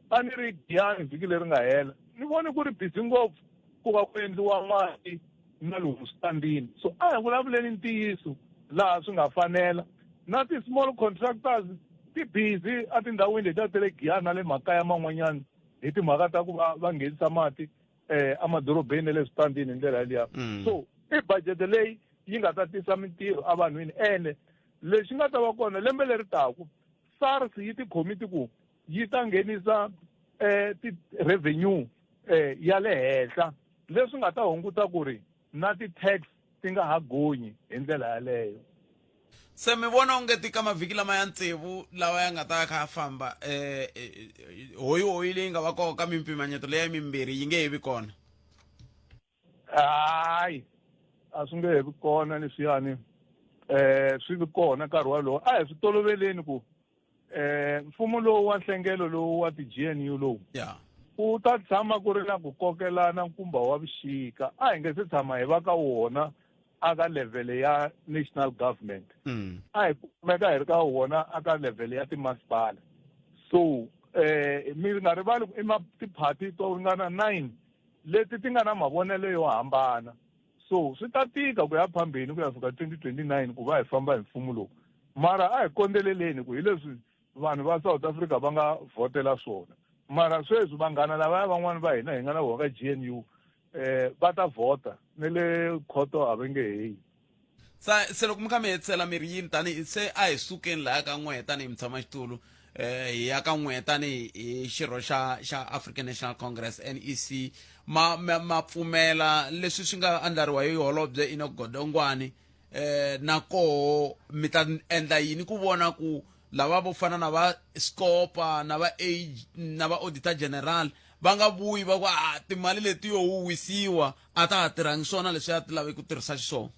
a ni ri giyani vhiki leri nga hela ni vone ku ri busy ngopfu ku va ku endliwa mati na lomu switandini so a hi vulavuleni ntiyiso laha swi nga fanela na ti-small contractors ti busy etindhawini letiya ta le giyani na le makaya man'wanyana hi timhaka ta ku va va nghenisa mati eh emadorobeni na le switandini hi ndlela yaliya so i budget leyi yi nga ta tisa mintirho evanhwini ene lexi nga ta va kona lembe leri taku SARS yi tikhomiti ku yi ta nghenisa eh ti-revenue eh ya le henhla leswi nga ta hunguta ku ri na ti-tax ti nga ha gonyi hi ndlela yaleyo se mi vona onge ti ka mavhiki lama ya tsevu lawa ya nga ta ya kha ya famba eh, eh hoyi hoyi leyi nga va kona ka mimpimanyeto leya mimbirhi yi nge he vi kona hayi a swi nge he vi kona leswiyani eh swi vi kona nkarhi wolowo a hi swi toloveleni ku eh mfumo lowu wa nhlengelo lowu wa ti-GNU lowu yeah. ku ta tshama ku ri na ku kokelana nkumba wa vuxika a hi nge se tshama hi va ka wona aka level ya national government a hi kumeka hi ri ka wona aka level ya timasipala so eh mi nga rivali ku i ma tiphati to ringana 9 leti ti nga na mavonelo yo hambana so swi ta tika ku ya phambeni ku ya fika 2029 ku va hi famba hi mfumo lowu Mara a hi kondzeleleni ku hi leswi vanhu va South Africa va nga vhotela swona. Mara sweswi vanghana lavaya van'wana va hina hi nga na vona ka GNU eh va ta vhota ne le khoto a va nge heyi. Sa se loko mi kha mi hetisela mi ri yini tanihi se a hi sukeni laya ka n'wehe tanihi mutshamaxitulu eh hi ya ka n'wehe tanihi hi xirho xa xa African National Congress NEC ma ma, ma pfumela leswi swi nga andlariwa hi holobye Enoch Godongwane eh na koho mi ta endla yini ku vona ku lava vo fana na va Scopa na va A na va Auditor General va nga vuyi va ku a timali leti yo huwisiwa a ta ha tirhangi swona leswi a ti lave ku tirhisa xiswona.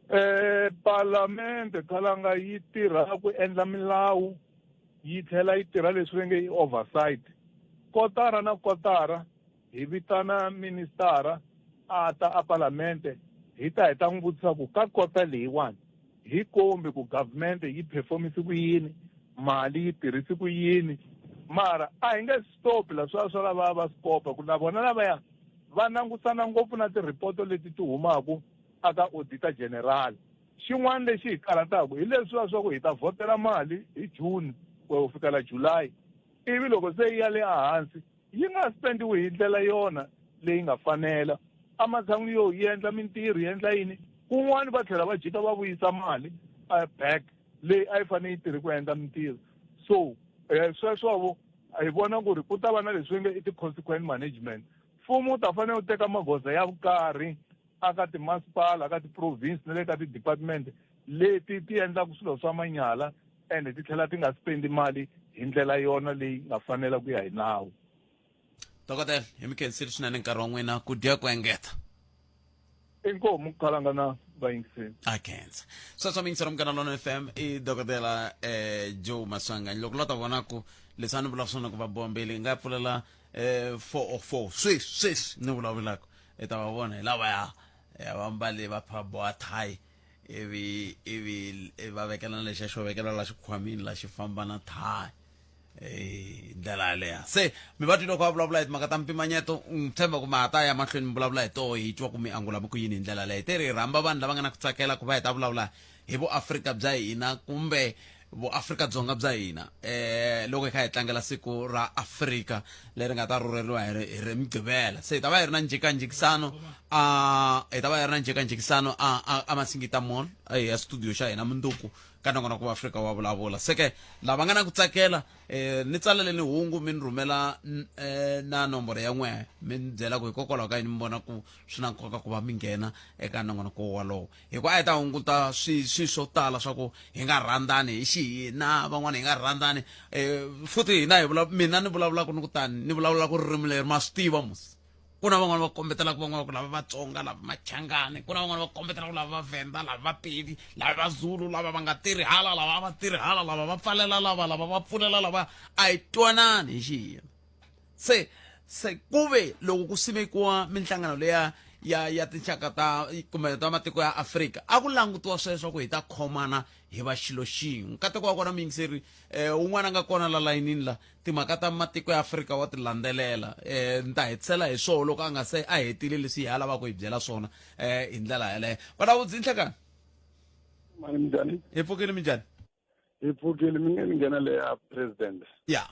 Eh Parliament khalanga yi tirha ku endla milawu yi tlhela yi tirha leswi va nge i oversight kotara na kotara hi vitana ministara a ta a palamente hi ta hi ta n'wi vutisa ku ka kota leyiwani hi kombi ku government yi performise ku yini mali yi tirhisi ku yini mara a hi nge stop la swa swa lava va scopa ku na vona lavaya va langusana ngopfu na tiripoto leti ti humaku aka auditor general xin'wana lexi hi karhataka hi leswiya swa ku hi ta vhotela mali hi June ku fikela July ivi loko se yi ya le ehansi yi nga spendiwi hi ndlela yona leyi nga fanela ematshan'wini yo yi endla mintirho yi endla yini kun'wana va tlhela va jika va vuyisa mali back leyi a yi fanele yi tirhe ku endla mintirho so sweswo hi vona ku ri ku ta va na leswi nge i ti-consequent management mfumo wu ta fanele wu teka magoza ya vukarhi aka timasipala ka ti-province na le ka ti-department leti ti endlaka swilo swa manyala ende ti tlhela ti nga spendi mali hi ndlela yona leyi nga fanela ku ya hi nawu. Dokodela, hi mi khensile swinene nkarhi wa n'wina ku dya ku engeta. Inkomu khalanga na vayingiseri. A khensa. Sweswo mi yingisela Munghana Lonene FM i dokodela eh, Joe Maswanganyi. Loko la ta vona ku leswi a ni vula swona ku va bombile nga pfulela eh, 404 sweswi sweswi ni vulavulaka i ta va vona hi lavaya ya va mbale va pha boha thayi ivi ivi va vekela na lexiya xo vekela la xikhwamini la xi famba na thayi hi ndlela yaleyo se mi va twile loko va vulavula hi timhaka ta mpimanyeto ni tshemba ku ma ha ta ya mahlweni mi vulavula hi toho hi twa ku mi angula mi ku yini hi ndlela leyo te ri rhamba vanhu lava nga na ku tsakela ku va hi ta vulavula hi vuafrika bya hina kumbe vuafrika-dzonga bya hina eh loko hi kha hi tlangela siku ra Afrika leri nga ta rhurheriwa hi ri hi ri Mugqivela se hi ta va hi ri na njhekanjhekisano a hi ta va hi ri na njhekanjhekisano a a a Masingita Mall ya studio xa hina mundzuku ka nongonoko wa Afrika wa vulavula se ke lava nga na ku tsakela eh ni tsaleleni hungu mi ni rhumela eh, na nomboro ya n'wehe mi ni byela ku hikokwalaho ka yini mi vona ku swi na nkoka ku va mi nghena eka nongonoko wolowo hi ku a hi ta hunguta swi swi swo tala swa ku hi nga rhandzani hi xihina van'wana hi nga rhandzani um futhi hina hi vula mina ni vulavulaka ni ku tani ni vulavulaka ririmi leri ma swi tiva musi ku na van'wana va kombetelaka van'wana ku lava vatsonga lava machangani ku na van'wana va kombetelaka lava vavhenda lava vapedi lava vazulu lava va nga tirhi hala lava va tirhi hala lava va pfalela lava lava va pfulela lava a hi twanani hi xihina se se ku ve loko ku simekiwa minhlangano leya ya ya tinxaka ta kumbe ta matiko ya Afrika a ku langutiwa sweswo ku hi ta khomana hi va xilo xin'we nkateko wa kona muyingiseri um un'wana a nga kona la layinini la timhaka ta matiko ya Afrika wa ti landzelela um ni ta hetisela hi swona loko a nga se a hetile leswi hi a lavaka hi byela swona um hi ndlela yaleyo valavudzi nhlekani mani minjhani hi pfukile minjhani hi pfukile mi nge ni nghena leya president ya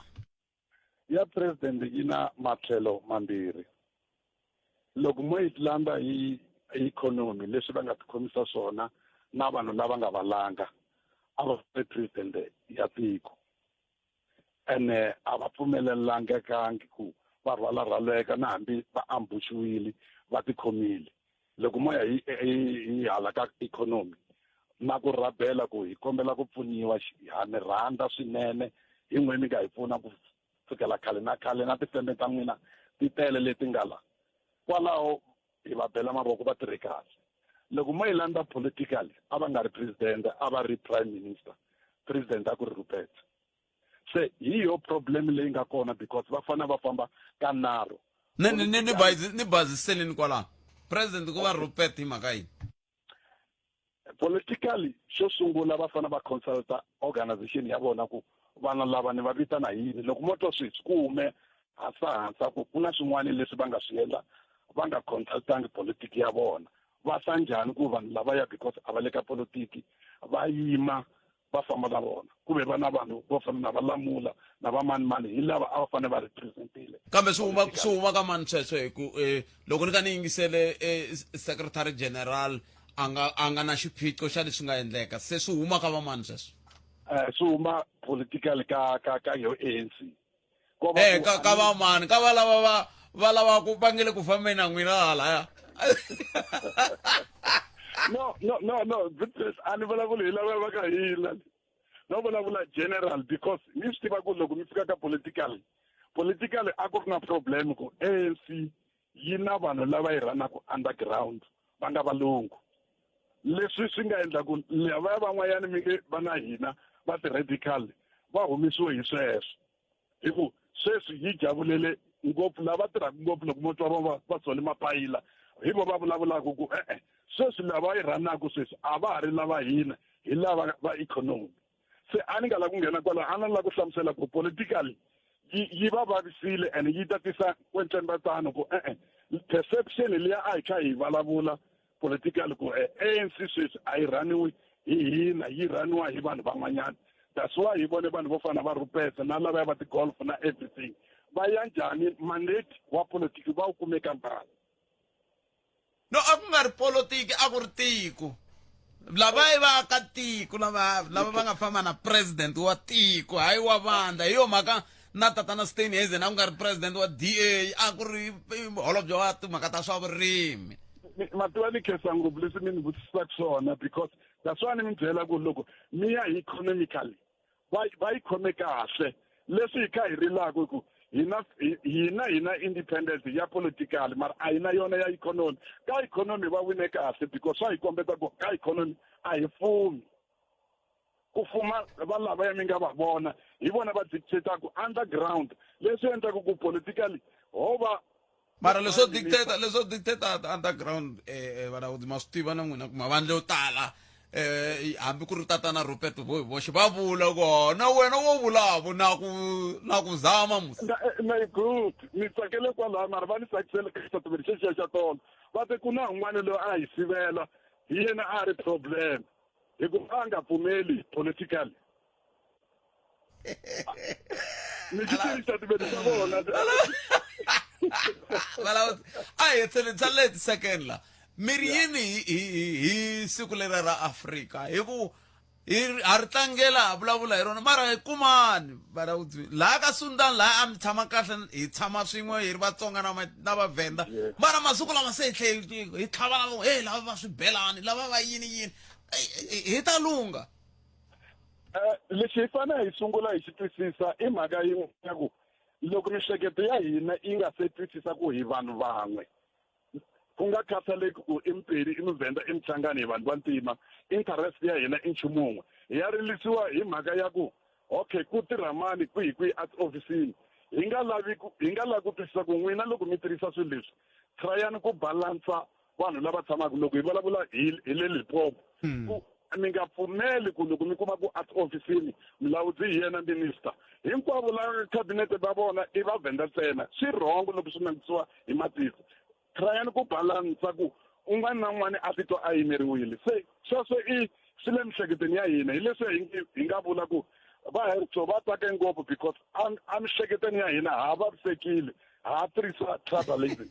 ya president yi na matlhelo mambirhi loko mo yi landza hi ikhonomi leswi va nga tikhomisa swona na vanhu lava nga valanga a va ri president ya tiko ene a va pfumelelangekangi ku va rhwalarhwaleka na hambi va ambuxiwile va tikhomile loko mo ya hi hi hala ka ikhonomi na ku rabela ku hi kombela ku pfuniwa ha mi rhandza swinene hi n'we mi nga hi pfuna ku fikela khale na khale na tifembe ta n'wina ti tele leti nga la kwalaho hi va bela mavoko va tirhe kahle loko mo yi landza politically a va nga ri president a va ri prime minister president a ku ri Rupert se hi yo problem leyi nga kona because va fanele va famba ka nharhu ni ni ni ni bazi ni baziseleni kwalano president ku va Rupert hi mhaka yini politically xo sungula va fanele va consulta organization ya vona ku vana lava ni va vitana hi yini loko mo twa sweswi ku hume hansa hansa ku ku na swin'wana leswi va nga swi endla va nga consultangi politiki ya vona. Va ta njhani ku vanhu lavaya because a va le ka politiki va yima va famba na vona ku ve va na vanhu vo fana na va lamula na va mani mani hi lava a va fanele va representile kambe swi huma swi huma ka mani sweswo hi ku eh, loko ni ka ni yingisele eh, secretary general a nga a nga na xiphiqo xa leswi nga endleka se swi huma ka vamani sweswo eh swi huma political ka ka ka yo ANC Ko va eh ku ka ka vamani ka va lava va va lava ku va nge le ku fambeni na n'wina halaya no no no no Beatrice a ni vulavuli hi lava va ka hina no vulavula general because mi swi tiva ku loko mi fika ka political political a ku ri na problem ku ANC yi na vanhu lava yi rhanaka underground va nga valungu leswi swi nga endla ku lavaya van'wanyana mi nge va na hina va ti-radical va humesiwe hi sweswo hi ku sweswi yi javulele ngopfu lava tirhaka ngopfu loko mo twa va va tsole mapayila hi vo va vulavulaka ku e-e sweswi lava yi rhanaka sweswi a va ha ri lava hina hi lava va ikhonomi se a ni nga lavi ku nghena kwalaho a ni lava ku hlamusela ku politically yi yi va vavisile and yi ta tisa kwentlembatano ku e-e perception liya a hi kha hi vulavula politically ku ANC sweswi a yi rhaniwi hi hina yi rhaniwa hi vanhu van'wanyana that's why hi vone vanhu vo fana va Rupert na lavaya va ti-golf na everything va ya njhani mandate wa politiki va wu kume ka mbala no a ku nga ri politiki a ku ri tiko lava i va ka tiko lava lava va nga famba na president wa tiko hayi wa vandla hi yo mhaka na tatana Steenhuisen a ku nga ri president wa DA a ku ri holobye wa timhaka ta swa vurimi ma tiva ni khensa ngopfu leswi mi ni vutisaka swona because that's why ni mi byela ku loko mi ya economically va va yi khome kahle leswi hi kha hi rilaka ku hina hina hina independence ya political mara a hi na yona ya economy ka economy va wine kahle because swa hi kombeta ku ka economy a hi fumi ku fuma va lavaya mi nga va vona hi vona va dictataka underground leswi endlaka ku politically ho va mara leswo dictator leswo dictator underground eh, eh valawudi ma swi tiva na n'wina ku mavandla yo tala eh hambi ku ri tatana Rupert vo hi voxe va vula ku oh, na wena wo vulavo na ku na ku zama musi eh, na good ni tsakele kwalaho mara va ni tsakisele ka xitatimende xexiya xa tolo va te ku na un'wana loyi a hi sivela hi yena a ri problem hi ku a nga pfumeli politically ni xi tivi xitatimende xa vona valawuti a hi tsele tsale ti-second la mi ri yini hi hi hi siku leri ra Afrika hi ku hi ha ri tlangela ha vulavula hi rona mara hi kumani valawuti laha ka Sundani laha a mi tshama kahle hi tshama swin'we hi ri Vatsonga na na Vavhenda mara masiku lama se hi tlhe hi tlhava na he lava va swibelani lava va yini yini hi ta lungha eh, lexi hi fanele hi sungula hi xi twisisa i mhaka yin'we ya ku loko mihleketo ya hina yi nga se twisisa ku hi vanhu van'we ku nga khathaleki ku i mupedi i muvhenda i muchangani hi vanhu va ntima interest ya hina i nchumu wun'we hi ya rilisiwa hi mhaka ya ku okay ku tirha mani kwihi kwihi etiofisini hi nga lavi ku hi nga lavi ku twisisa ku n'wina loko mi tirhisa swilo leswi trayani ku balansa vanhu lava tshamaka loko hi vulavula hi hi le Limpopo hmm. ku mi nga pfumeli ku loko mi kuma ku etiofisini mulawudzi hi yena minister hinkwavo la khabinete va vona i vavhenda ntsena swi rhongo loko swi langutisiwa hi matiko trayani ku balansa ku un'wana na un'wana a titwa a yimeriwile se sweswo i swi le miehleketweni ya hina hi leswi hi nga vula ku va herzo va tsake ngopfu because a miehleketweni ya hina ha vavisekile ha tirhisa tribalism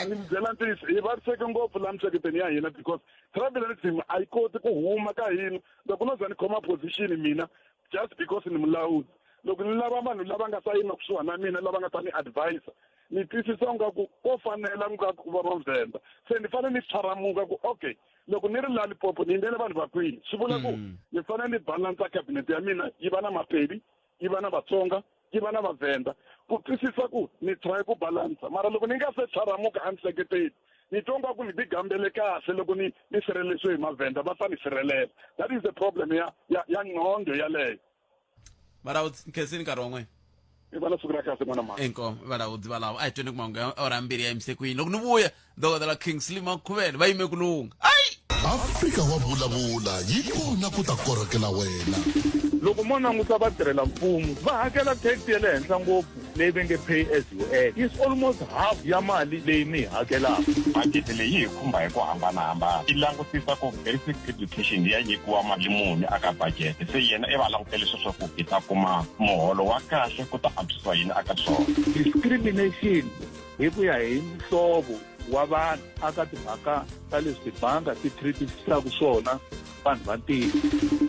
ni mi byela ntiyiso hi vaviseke ngopfu laha miehleketweni ya hina because tribalism a yi koti ku huma ka hina loko no za ni khoma position mina just because ni mulawuri loko ni lava vanhu lava nga ta yima kusuhani na mina lava nga ta ni advisa ni twisisa nga ku ko fanela nga ku va vavhenda se ni fanele ni tsharamuka ku okay loko ni ri la Limpopo ni yimele vanhu va kwini swi vula ku mm. ni fanele ni balansa cabinet ya mina yi va na mapedi yi va na vatsonga yi va na vavhenda ku twisisa ku ni try ku balansa mara loko ni nga se tsharamuka a ni hleketeli ni twa nga ku ni tigambele kahle loko ni ni sirhelesiwe hi mavhenda va ta ni sirhelela that is the problem ya ya ya ngqondo yaleyo valawudzi nkhensini nkarhi wa n'wina i vana siku ra kahle n'wana mhani inkomu valawudzi valavo a hi tweni ku mahungu ya awara mbirhi ya yimise ku yini loko ni vuya dokodela kingsley makhuvele va yime ku lungha ayi Afrika wa vulavula yi kona ku ta korhokela wena. Loko mo languta vatirhela mfumo va hakela tax ya le henhla ngopfu. leyi va nge pay as you earn is almost half ya mali leyi mi yi hakelaka. Budget leyi yi hi khumba hi ku hambanahambana. Yi langutisa ku basic education ya nyikiwa mali muni aka budget, se yena i va langutele sweswo ku hi ta kuma muholo wa kahle ku ta antswisiwa yini aka swona. Discrimination hi ku ya hi muhlovo wa vanhu aka timhaka ta leswi tibanga ti treatisaka swona vanhu va ntima.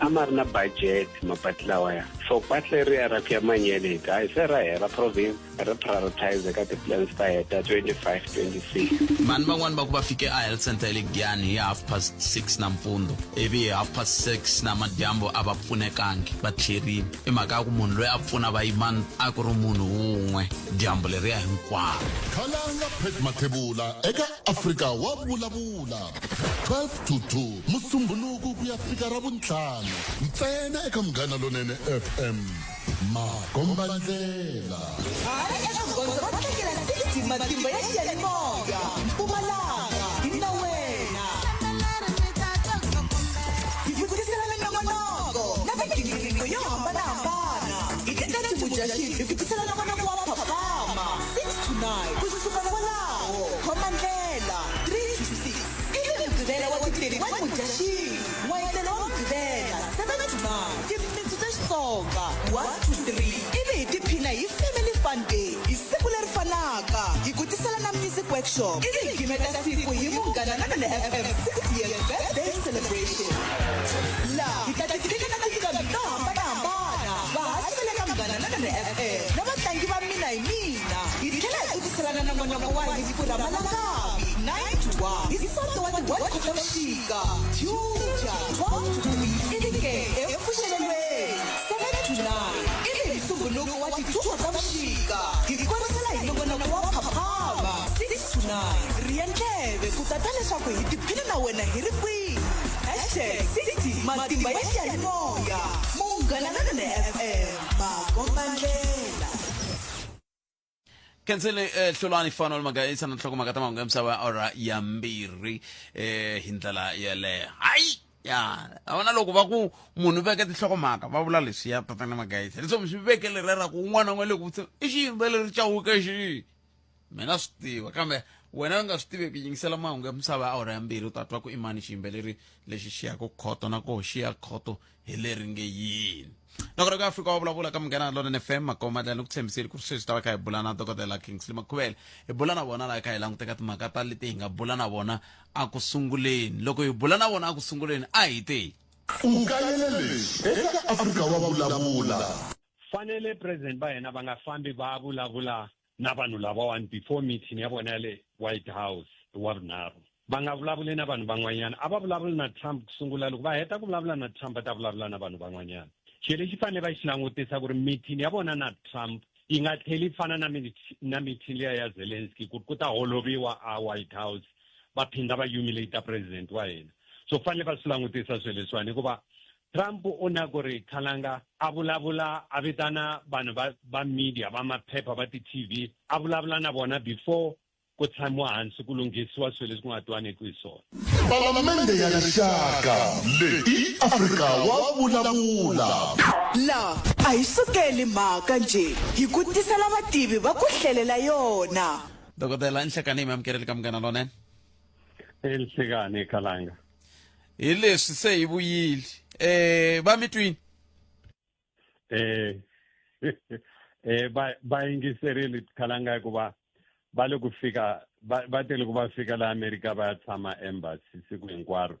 A ma ri na budget mapatu lawaya, so patu leriya ra ku ya Manyeleti hayi se ra hela province ri prioritize ka ti-plans ta heta 25 26. Vanhu van'wani va ku va fike a health center ya le Giyani hi 6:30 nampundzu, ivi hi 6:30 namadyambu a va pfunekangi, va tlherile. I mhaka ya ku munhu loyi a pfuna vayimani a ku ri munhu wun'we dyambu leriya hinkwaro. Khalanga Pat Mathebula eka Afrika wa Vulavula 12 to 2 Musumbhunuku ku ya fika Ravuntlhanu ntsena eka Munghana Lonene FM. Makombandlela. Hayi eka gondzo ro tlangela 60 matimba ya xiyanimoya Mpumalanga hi na wena hi ku tisela minongonoko na migingiriko yo hambanahambana hi ti 30 Mudyaxihi hi ku tisela nongonoko wa Phaphama 6 to 9 ku suka kwalaho khoma ndlela 3 to 6 ivi Mugqivela wa ti 31 Mudyaxihi N'wayitelo wa Mugqivela 7 to 9 Timitsu ta Xitsonga 1 to 3 ivi hi tiphina hi Family Fun Day hi siku leri fanaka hi ku tisela na Music Workshop ivi hi gimeta siku hi Munghana Lonene FM 60th Birthday Celebration. Laha hi ta tiphina na tinqambi to hambanahambana, vahaxi va le ka Munghana Lonene FM na vatlangi va Mina hi Mina. Hi tlhela hi ku tisela na nongonoko wa Hi Pfurha Malangavi 9 to 1 hi Sonto wa ti 1 Khotavuxika, Juja 12 to 3 ivi ke ePfuxelelweni 7 to 9 ivi hi Musumbhunuku wa ti 2 Khotavuxika hi korisela hi nongonoko wa Phaphama 6 to 9. Rhiya ndleve ku ta twa leswaku hi tiphina na wena hi ri kwihi. Hashtag 60 Matimba ya xiyanimoya Munghana Lonene FM makombandlela. Khensile eh, Hlulani Fanol Magayisa na nhlokomhaka ta mahungu ya misava ya awara ya mbirhi eh, hi ndlela yeleyo. Hayi ya a vona loko va ku munhu veke tinhlokomhaka va vula leswiya tatana Magayisa leswo mi swi veke leriya ra ku un'wana na un'wana le ku vutiseni i xiyimbeleri Chauke xi mina swi tiva kambe wena u nga swi tiveki yingisela mahungu ya misava ya awara ya mbirhi u ta twa ku i mani xiyimbeleri lexi xi yaka khoto na koho xi ya khoto hi leri nge yini loko ri ka Afrika wa vulavula ka Munghana Lonene FM makoma ndlela ni ku tshembisile ku ri sweswi ta va kha hi bula na dokodela Kingsley Makhuvele hi bula na vona laha kha hi languteka timhaka ta leti hi nga bula na vona a ku sunguleni loko hi bula na vona a ku sunguleni a hi te U kayele leswi eka Afrika wa Vulavula. Fanele president va hina va nga fambi va vulavula na vanhu lavawani before meeting ya vona ya le White House hi Wavunharhu. Va nga vulavuli na vanhu van'wanyana. A va vulavuli na Trump ku sungula, loko va heta ku vulavula na Trump va ta vulavula na vanhu van'wanyana. Xilo lexi fanele va xi langutisa ku ri meeting ya vona na Trump yi nga tlheli yi fana na na meeting liya ya Zelensky ku ri ku ta holoviwa a White House va phinda va humiliate president wa hina. So fanele va swi langutisa swilo leswiwani hikuva Trump u na ku ri khalanga a vulavula a vitana vanhu va va media va maphepha va ti-TV a vulavula na vona before ku tshamiwa hansi ku lunghisiwa swilo leswi ku nga twaniki hi swona. Palamende ya Rixaka leyi i Afrika wa Vulavula. La a hi sukeli mhaka njhe, hi ku tisela vativi va ku hlelela yona. Dokodela Nhlekani hi mi amukerile ka Munghana Lonene. Enhlekani Khalanga. Hi leswi se hi vuyile. Eh va mi twini? Eh eh va va yingiserile Khalanga hikuva va le ku fika va va tele ku va fika la America va ya tshama embassy siku hinkwaro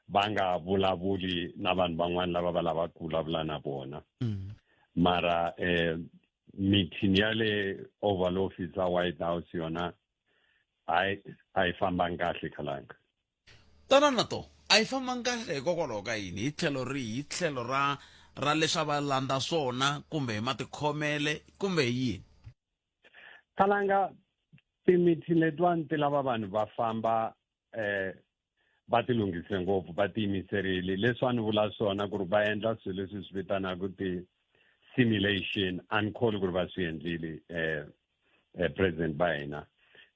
va nga vulavuli na vanhu van'wana lava va lavaka ku vulavula na vona. Mara eh meeting ya le Oval Office a White House yona hayi a yi fambangi kahle Khalanga. Tana na to a yi fambangi kahle hikokwalaho ka yini hi tlhelo rihi hi tlhelo ra ra leswi a va landza swona kumbe hi matikhomele kumbe hi yini Khalanga ti-meeting letiwani ti lava vanhu va famba eh va ti lunghise ngopfu va tiyimiserile leswi a ni vula swona ku ri va endla swilo leswi swi vitanaka ti-simulation a ni kholi ku ri va swi endlile eh eh, president va hina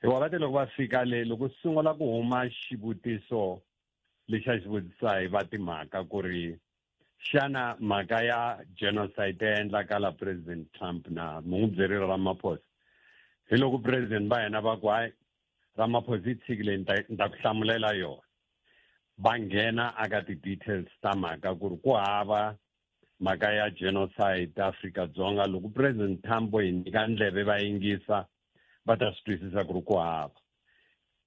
hikuva va te loko va fika le loko sungula ku huma xivutiso lexi a xi vutisa hi va timhaka ku ri Xana mhaka ya genocide ya endlakala President Trump na mi n'wi byerile Ramaphosa? Hi loko President va yena va ku hayi Ramaphosa yi tshikile ni ta ni ta ku hlamulela yona. Va nghena aka ti-details ta mhaka ku ri ku hava mhaka ya genocide Afrika-Dzonga loko President Trump vo hi nyika ndleve va yingisa va ta swi twisisa ku ri ku hava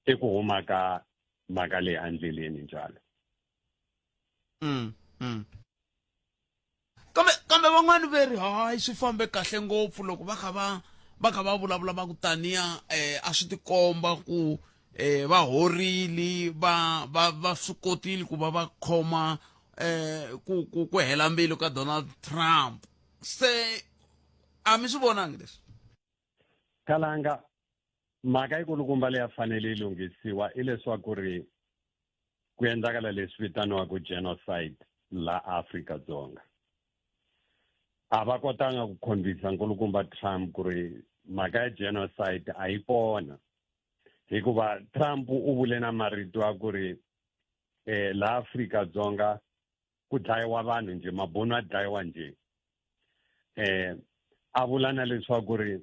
i ku huma ka mhaka leyi endleleni njalo. Kambe kambe van'wani ve ri hayi swi fambe kahle ngopfu loko va kha va va kha va vulavula va ku taniya eh, a swi tikomba ku eh, va horile va va va swi kotile ku va va khoma eh, ku ku ku hela mbilu ka Donald Trump se a mi swi vonangi leswi Kalanga mhaka yikulukumba leyi a fanele yi lunghisiwa i leswaku ri ku endlakala leswi vitaniwaka genocide la Afrika-Dzonga a va kotanga ku convince nkulukumba Trump ku ri mhaka ya genocide a yi kona hikuva Trump u vule na marito ya ku ri eh la Afrika-Dzonga ku dlayiwa vanhu nje mabunu a dlayiwa nje eh a vula na leswaku ri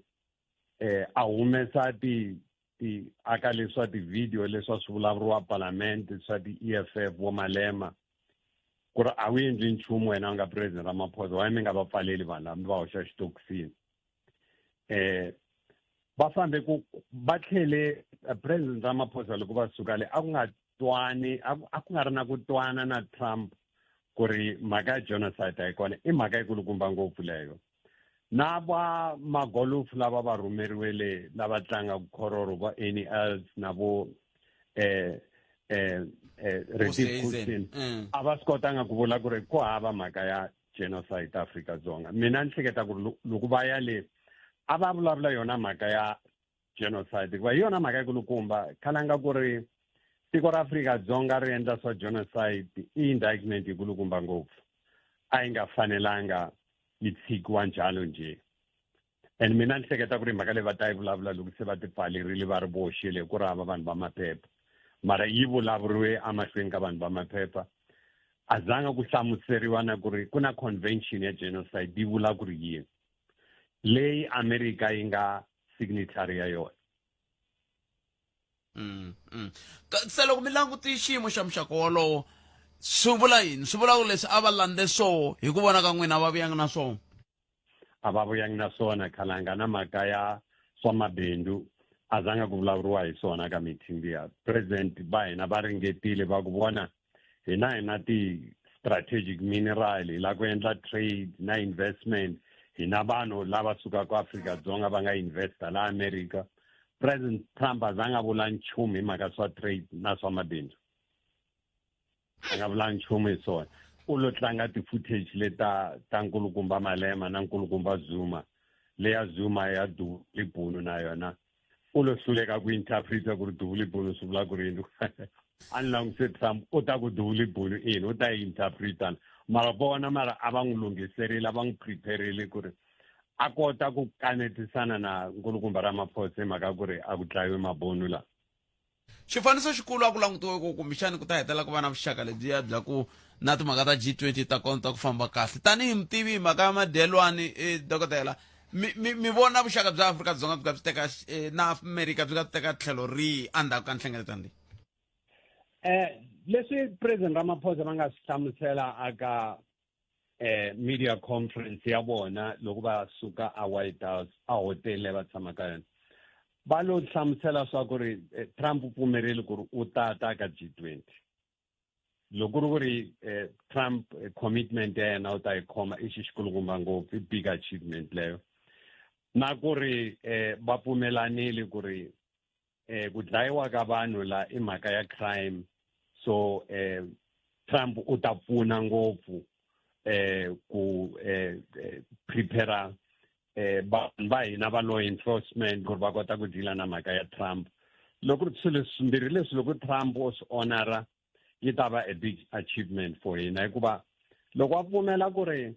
eh a humesa ti ti aka leswa ti-video leswa swi vulavuriwa palamende swa ti-EFF vo Malema ku ri a wu endli nchumu wena u nga president Ramaphosa why mi nga va pfaleli vanhu lava mi va hoxa xitokisini eh va fambe ku va tlhele president Ramaphosa loko va suka le a ku nga twani a ku nga ri na ku twana na Trump ku ri mhaka ya genocide a yi kona i mhaka yikulukumba ngopfu leyo na va magolufu lava va rhumeriwele lava tlangaka khororo va Ernie Els na vo eh eh eh Retief Goosen a va swi kotanga ku vula ku ri ku hava mhaka ya genocide Afrika Dzonga mina ni hleketa ku ri loko va ya le a va vulavula yona mhaka ya genocide hikuva hi yona mhaka yikulukumba khalanga ku ri tiko ra Afrika-Dzonga ri endla swa genocide i indictment yikulukumba ngopfu a yi nga fanelanga yi tshikiwa njhalo nje and mina ni hleketa ku ri mhaka leyi va ta yi vulavula loko se va ti pfalerile va ri voxe le ku ri hava vanhu va maphepha mara yi vulavuriwe emahlweni ka vanhu va maphepha a zanga ku hlamuseriwa na ku ri ku na convention ya genocide yi vula ku ri yini leyi America yi nga signatory ya yona Se loko mi languti xiyimo xa muxaka wolowo swi vula yini swi vula ku leswi a va landze swoho hi ku vona ka n'wina a va vuyangi na swona a va vuyangi na swona khalanga na mhaka ya swa mabindzu a zanga ku vulavuriwa hi swona ka meeting liya president va hina va ringetile va ku vona hina hi na ti-strategic mineral hi lava ku endla trade na investment hi na vanhu lava sukaka Afrika-Dzonga va nga investa la America President Trump a zanga vula nchumu hi mhaka swa trade na swa mabindzu a nga vula nchumu hi swona u lo tlanga ti-footage leta ta nkulukumba Malema na nkulukumba Zuma leya Zuma ya duvulibunu na yona u lo hluleka ku interpreta ku ri duvulibunu swi vula ku ri yini a ni langutise Trump u ta ku duvulibunu i yini u ta yi interpreta mara vona mara a va n'wi lunghiserile a va n'wi preparile ku ri a kota ku kanetisana na nkulukumba Ramaphosa hi mhaka ku ri a ku dlayiwe mabunu la Xifaniso xikulu a ku langutiwe ku kumbexani ku ta hetelela ku va na vuxaka lebyiya bya ku na timhaka ta G20 ta kona ta ku famba kahle. Tanihi mutivi hi mhaka ya madyelwani eh, dokodela mi, mi, mi vona vuxaka bya Afrika-Dzonga byi ka byi teka eh, na Amerika byi ka byi teka tlhelo rihi endzhaku ka nhlengeletano leyi? Eh leswi President Ramaphosa va nga swi hlamusela aka eh media conference ya vona loko va suka a White House a hotel leyi va tshama ka yona va lo hlamusela swa ku ri eh, Trump u pfumerile ku ri u ta ta ka G20 loko ri ku ri eh, Trump eh, commitment ya yena u ta yi khoma i xi xikulukumba ngopfu i big achievement leyo na ku ri eh, va pfumelanile ku ri eh ku dlayiwa ka vanhu la i mhaka ya crime so eh Trump u ta pfuna ngopfu eh ku eh, eh prepare eh vanhu va hina va law enforcement ku ri va kota ku deala na mhaka ya Trump loko ri swilo swimbirhi leswi loko Trump o swi honora yi ta va a big achievement for hina hikuva loko a pfumela ku ri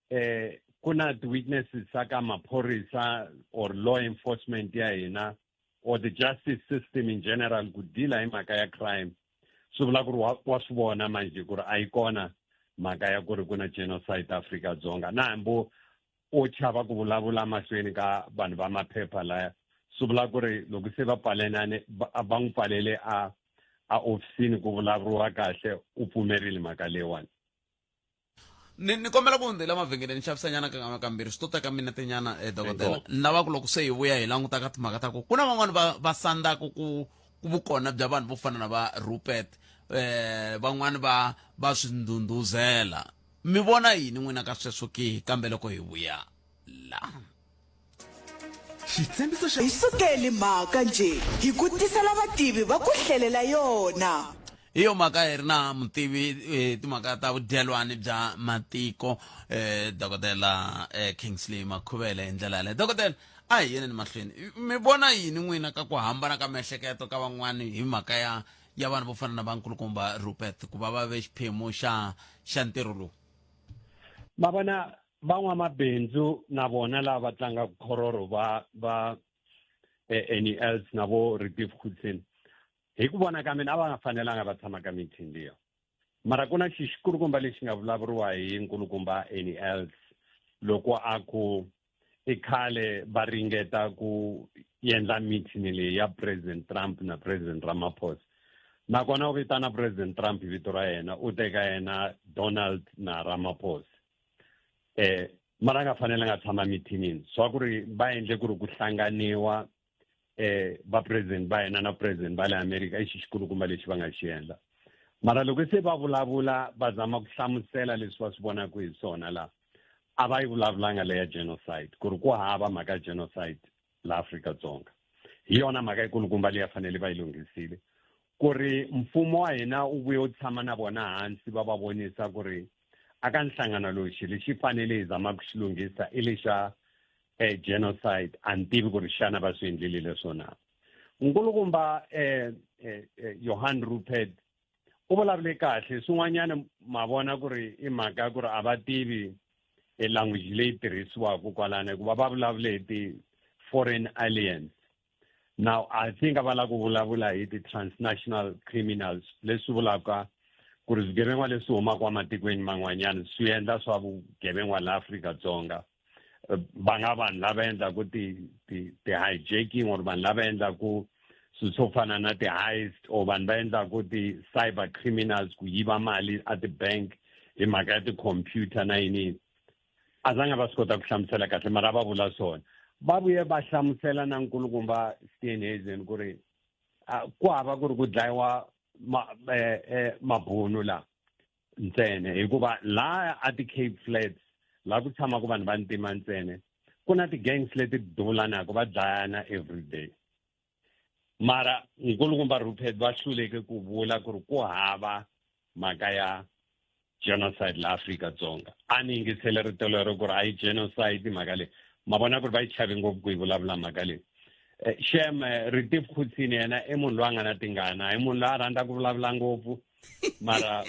eh ku na ti-weaknesses ka maphorisa or law enforcement ya hina or the justice system in general ku deala hi mhaka ya crime swi vula ku ri wa swi vona manje ku ri a yi kona mhaka ya ku ri ku na genocide Afrika-Dzonga na hambi o chava ku vulavula mahlweni ka vanhu va maphepha laya swi vula ku ri loko se va pfalenane va n'wi pfalele a a ofisini ku vulavuriwa kahle u pfumerile mhaka leyiwani ni ni kombela ku hundzela mavhengeleni xavisanyana ka kambirhi swi to teka minete nyana eh, dokodela ni lava ku loko se hi vuya hi languta ka timhaka ta ku ku na van'wani va va sandzaka ku ku vukona bya vanhu vo fana na va Rupert eh van'wani va va swi ndhundhuzela mi vona yini n'wina ka sweswo ke kambe loko hi vuya la Xitshembiso xa. Hi sukeli mhaka njhe hi ku tisela vativi va ku hlelela yona. Hi yo mhaka hi ri na mutivi hi timhaka ta vudyelwani bya matiko eh, dokodela eh, Kingsley Makhuvele hi ndlela yaleyo. Dokodela, a hi yeni mahlweni. Mi vona yini n'wina ka ku hambana ka miehleketo ka van'wani hi mhaka ya ya vanhu vo fana na vankulukumba Rupert ku va va ve xiphemu xa xa ntirho lowu? Ma vona van'wamabindzu na vona lava va tlangaka khororo va va eh, NELs na vo Retief Goodson hi ku vona ka mina a va nga fanelanga va tshama ka meeting liya mara ku na xi xikulukumba lexi nga vulavuriwa hi nkulukumba NELs loko a ku i khale va ringeta ku endla meeting leyi ya President Trump na President Ramaphosa nakona u vitana President Trump hi vito ra yena u teka yena Donald na Ramaphosa eh mara a nga fanelanga tshama mithinini swa ku ri va endle ku ri ku hlanganiwa eh va president va yena na president va le America i xixikulukumba lexi va nga xi endla mara loko se va vulavula va zama ku hlamusela leswi va swi vonaka hi swona la a va yi vulavulanga leya genocide ku ri ku hava mhaka ya genocide la Afrika-Dzonga hi yona mhaka yikulukumba leyi a fanele va yi lunghisile ku ri mfumo wa hina wu vuye wu tshama na vona hansi va va vonisa ku ri aka nhlangano lowu xilo xi fanele hi zama ku xi lunghisa i lexa eh, genocide a ni tivi ku ri xana va swi endlile leswo na nkulukumba eh, eh, eh, Johan Rupert u vulavule kahle swin'wanyana ma vona ku ri i mhaka ya ku ri a va tivi e language leyi tirhisiwaka kwalano hikuva va vulavule hi ti-foreign aliens now i think a va lava ku vulavula hi ti-transnational criminals leswi vulaka ku ri swigevenga leswi humaka ematikweni man'wanyana swi endla swa vugevenga la Afrika-Dzonga va nga vanhu lava endlaku ti ti ti-hijacking or vanhu lava endlaku swilo swo fana na ti-heist or vanhu va endlaku ti-cyber criminals ku yiva mali a ti-bank hi mhaka ya ti-computer na yini yini a zanga va swi kota ku hlamusela kahle mara va vula swona va vuye va hlamusela na nkulukumba Steenhuisen ku ri ku hava ku ri ku dlayiwa eh, eh, mabunu la ntsena hikuva laha a ti-Cape Flats laha ku tshamaka vanhu va ntima ntsena ku na ti-gangs leti duvulanaka va dlayana everyday mara nkulukumba Rupert va hluleke ku vula ku ri ku hava mhaka ya genocide la Afrika-Dzonga a ni yingisele rito lero ku ri a yi genocide mhaka leyi ma vona ku ri va yi chave ngopfu ku yi vulavula mhaka leyi eh, shem eh, Retief Khutsini yena i munhu loyi a nga na tingana i munhu loyi a rhandza ku vulavula ngopfu mara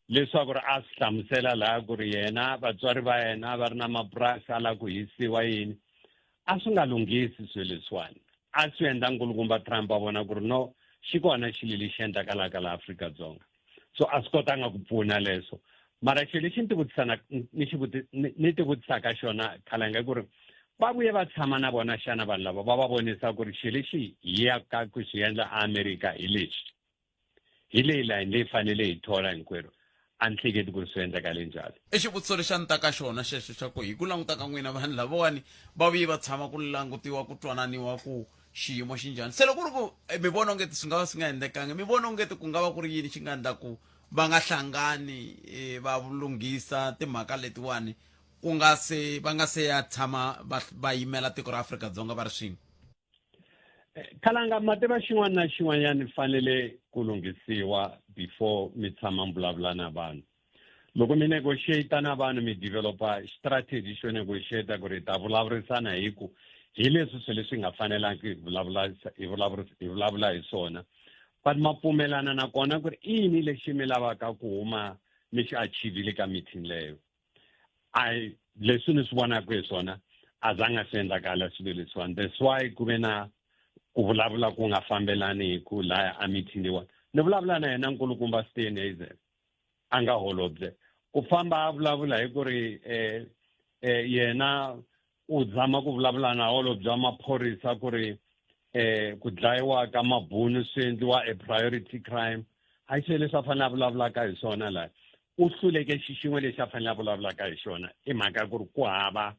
leswaku ri a swi hlamusela laha ku ri yena vatswari va yena va ri na mapurasi a lava ku hisiwa yini a swi nga lunghisi swilo leswiwani a swi endla nkulukumba Trump a vona ku ri no xi kona xilo lexi endlakalaka laha Afrika-Dzonga so a swi kotanga ku pfuna leswo mara xilo lexi ni tivutisana ni xi ni tivutisaka xona khalanga ku ri va vuye va tshama na vona xana vanhu lava va va vonisa ku ri xilo lexi hi yaka ku xi endla eAmerika hi lexi hi leyi layini leyi fanele hi thola hinkwerhu a ni hleketi ku ri swi endlakale njhani i xivutiso lexi a ni ta ka xona xexo xa ku hi ku languta ka n'wina vanhu lavawani va vuye va tshama ku langutiwa ku twananiwa ku xiyimo xi njhani se loko ku ri ku eh, mi vona ongeti swi nga va swi nga endlekangi mi vona ongeti ku nga va ku ri yini xi nga endla ku va nga hlangani eh, va lunghisa timhaka letiwani ku nga se va nga se ya tshama va va yimela tiko ra Afrika-Dzonga va ri swin'we Khalanga ma tiva xin'wana na xin'wanyana fanele ku lunghisiwa before mi tshama mi vulavula na vanhu loko mi negotiate na vanhu mi developa strategy xo negotiate ku ri ta vulavurisana hi ku hi leswi swilo leswi nga fanelangi hi vulavula hi hi vulavula hi swona but ma pfumelana nakona ku ri i yini lexi mi lavaka ku huma mi xi achievile ka meeting leyo a leswi ni swi vonaka hi swona a zanga swi endlakala swilo leswiwani that's why ku ve na ku vulavula ku nga fambelani hi ku laya a meeting leyiwani ni vulavula na yena nkulukumba Steenhuisen a nga holobye Ku famba a vulavula hi ku ri eh, eh, yena u zama ku vulavula na holobye wa maphorisa ku ri eh ku dlayiwa ka mabunu swi endliwa a priority crime a xi leswi a fanele a vulavulaka hi swona laha u hluleke xi xin'we lexi a fanele a vulavulaka hi xona i mhaka ya ku ri ku hava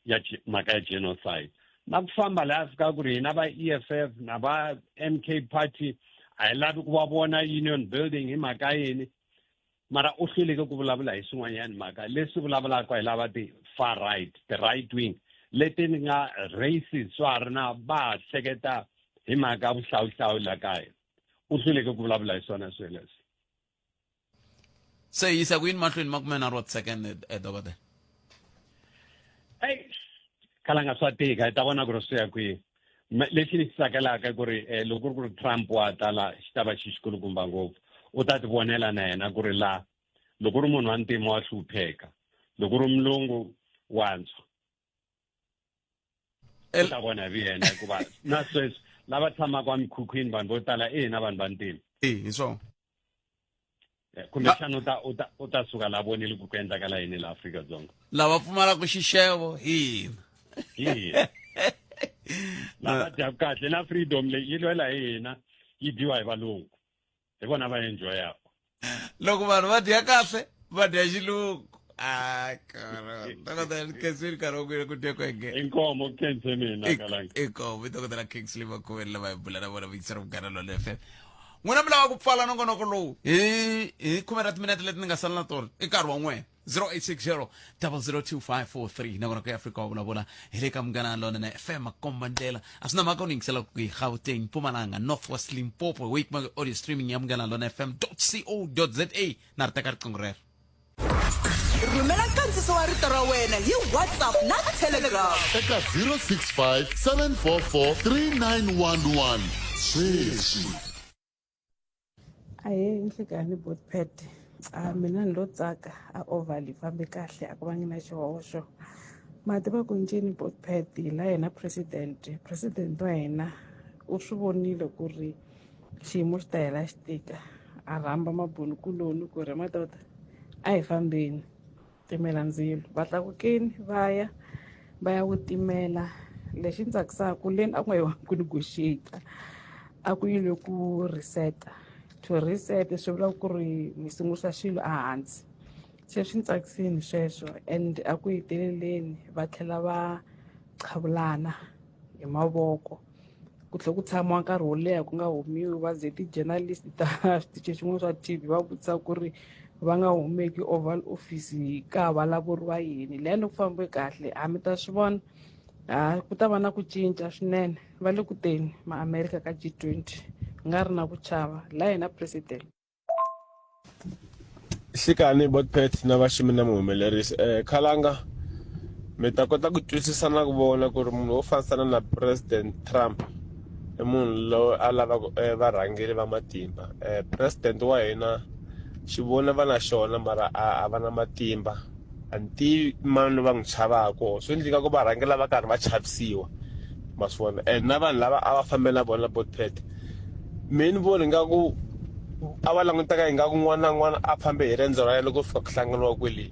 ya mhaka ya genocide na ku famba laha fika ku ri hina va E F F na va M K party a hi lavi ku va vona union building hi mhaka yini mara u hluleke ku vulavula hi swin'wanyana mhaka leswi vulavulaka hi lava ti-far right ti-right wing leti ni nga racist swa ha ri na va ha hleketa hi mhaka vuhlawuhlawu la kaya u hluleke ku vulavula hi swona swilo leswi se yisa ku yini mahlweni makumenharhu wa ti-second eh, dokodela eyi khalanga swa tika hi ta vona ku ri swi ya kwihi lexi ni xi tsakelaka ku ri eh, loko ku ri ku ri trump wa tala xi ta va xi xikulukumba ngopfu u ta ti vonela na yena ku ri la loko ri munhu wa ntima wa hlupheka loko ri mulungu wa ntshwa u ta vona hi yena hikuva na sweswi lava tshamaka emikhukhwini vanhu vo tala i hina vanhu va ntima hi swona Eh, kumbexana u ta u ta u ta suka la vonile ku ku endlakala yini la Afrika-Dzonga lava pfumalaka xixevo hi hina hi hina lava dyaka kahle na freedom leyi yi lwela hi hina yi dyiwa hi valungu hi vona va enjoyaka loko vanhu va dya kahle va dya xilungu Ah, dokodela Kingsley nkarhi wa ku ku dya ku enge inkomo khense mina kalanga inkomo i dokodela Kingsley Makhuveni lava hi bula na vona vuyisela munghana lona FM n'wina mi lava ku pfala nongonoko lowu hi hi khume ra timinete leti ni nga sala na tona i nkarhi wa n'wena 0860 002543 nongonoko ya afrika wa vulavula hi le ka munghana lonene fm makomba ndlela a swi na mhaka u ni yingisela ku hi gauteng mpumalanga north west limpopo wo yi kuma audio streaming ya munghana lona fm co za na ri teka riqingho rero rhumela nkandziso wa rito ra wena hi whatsapp na telegram eka 065 744 3911 sweswi Ahee nhlikani botpet a mina ni lo tsaka a oval yi fambe kahle a ku vangi na xihoxo ma tiva ku ncini botpet hi la hina president president wa hina u swi vonile ku ri xiyimo xi ta hela xi tika a rhamba mabunu kuloni ku ri madoda a hi fambeni timela ndzilo va tlakukini va ya va ya wu timela lexi ni tsakisaka leni a ku nga yiwangi ku negotiate a ku yile ku reset-a to reset swi vula ku ri mi sungurisa xilo ehansi se swi ni tsakisini sweswo and a ku heteleleni va tlhela va qhavulana hi mavoko ku tlhela ku tshamiwa nkarhi wo leha ku nga humiwi va ze ti-journalist ta switichi swin'wana swa T_V va vutisa ku ri va nga humeki oval office ka ha vulavuriwa yini liya ni ku fambe kahle a mi ta swi vona ha ku ta va na ku cinca swinene va le ku teni ma-America ka G20 nga ri na ku chava la hina president. Nhlikani Botpet na vaximi na muhumelerisi eh, khalanga mi ta kota ku twisisa na ku vona ku ri munhu wo fanisana na President Trump i munhu loyi a lavaka eh, varhangeri va matimba eh, president wa hina xivona va na xona mara a a va na matimba a ni tivi i mani loyi va n'wi chavaka swi endleka ku varhangeri lava karhi va chavisiwa ma swi vona and na vanhu lava a va fambe na vona Botpet me ni vona ingaku a va languteka ingaku n'wana na n'wana a fambe hi riendzo ra yena loko fika ku hlanganiwa kwele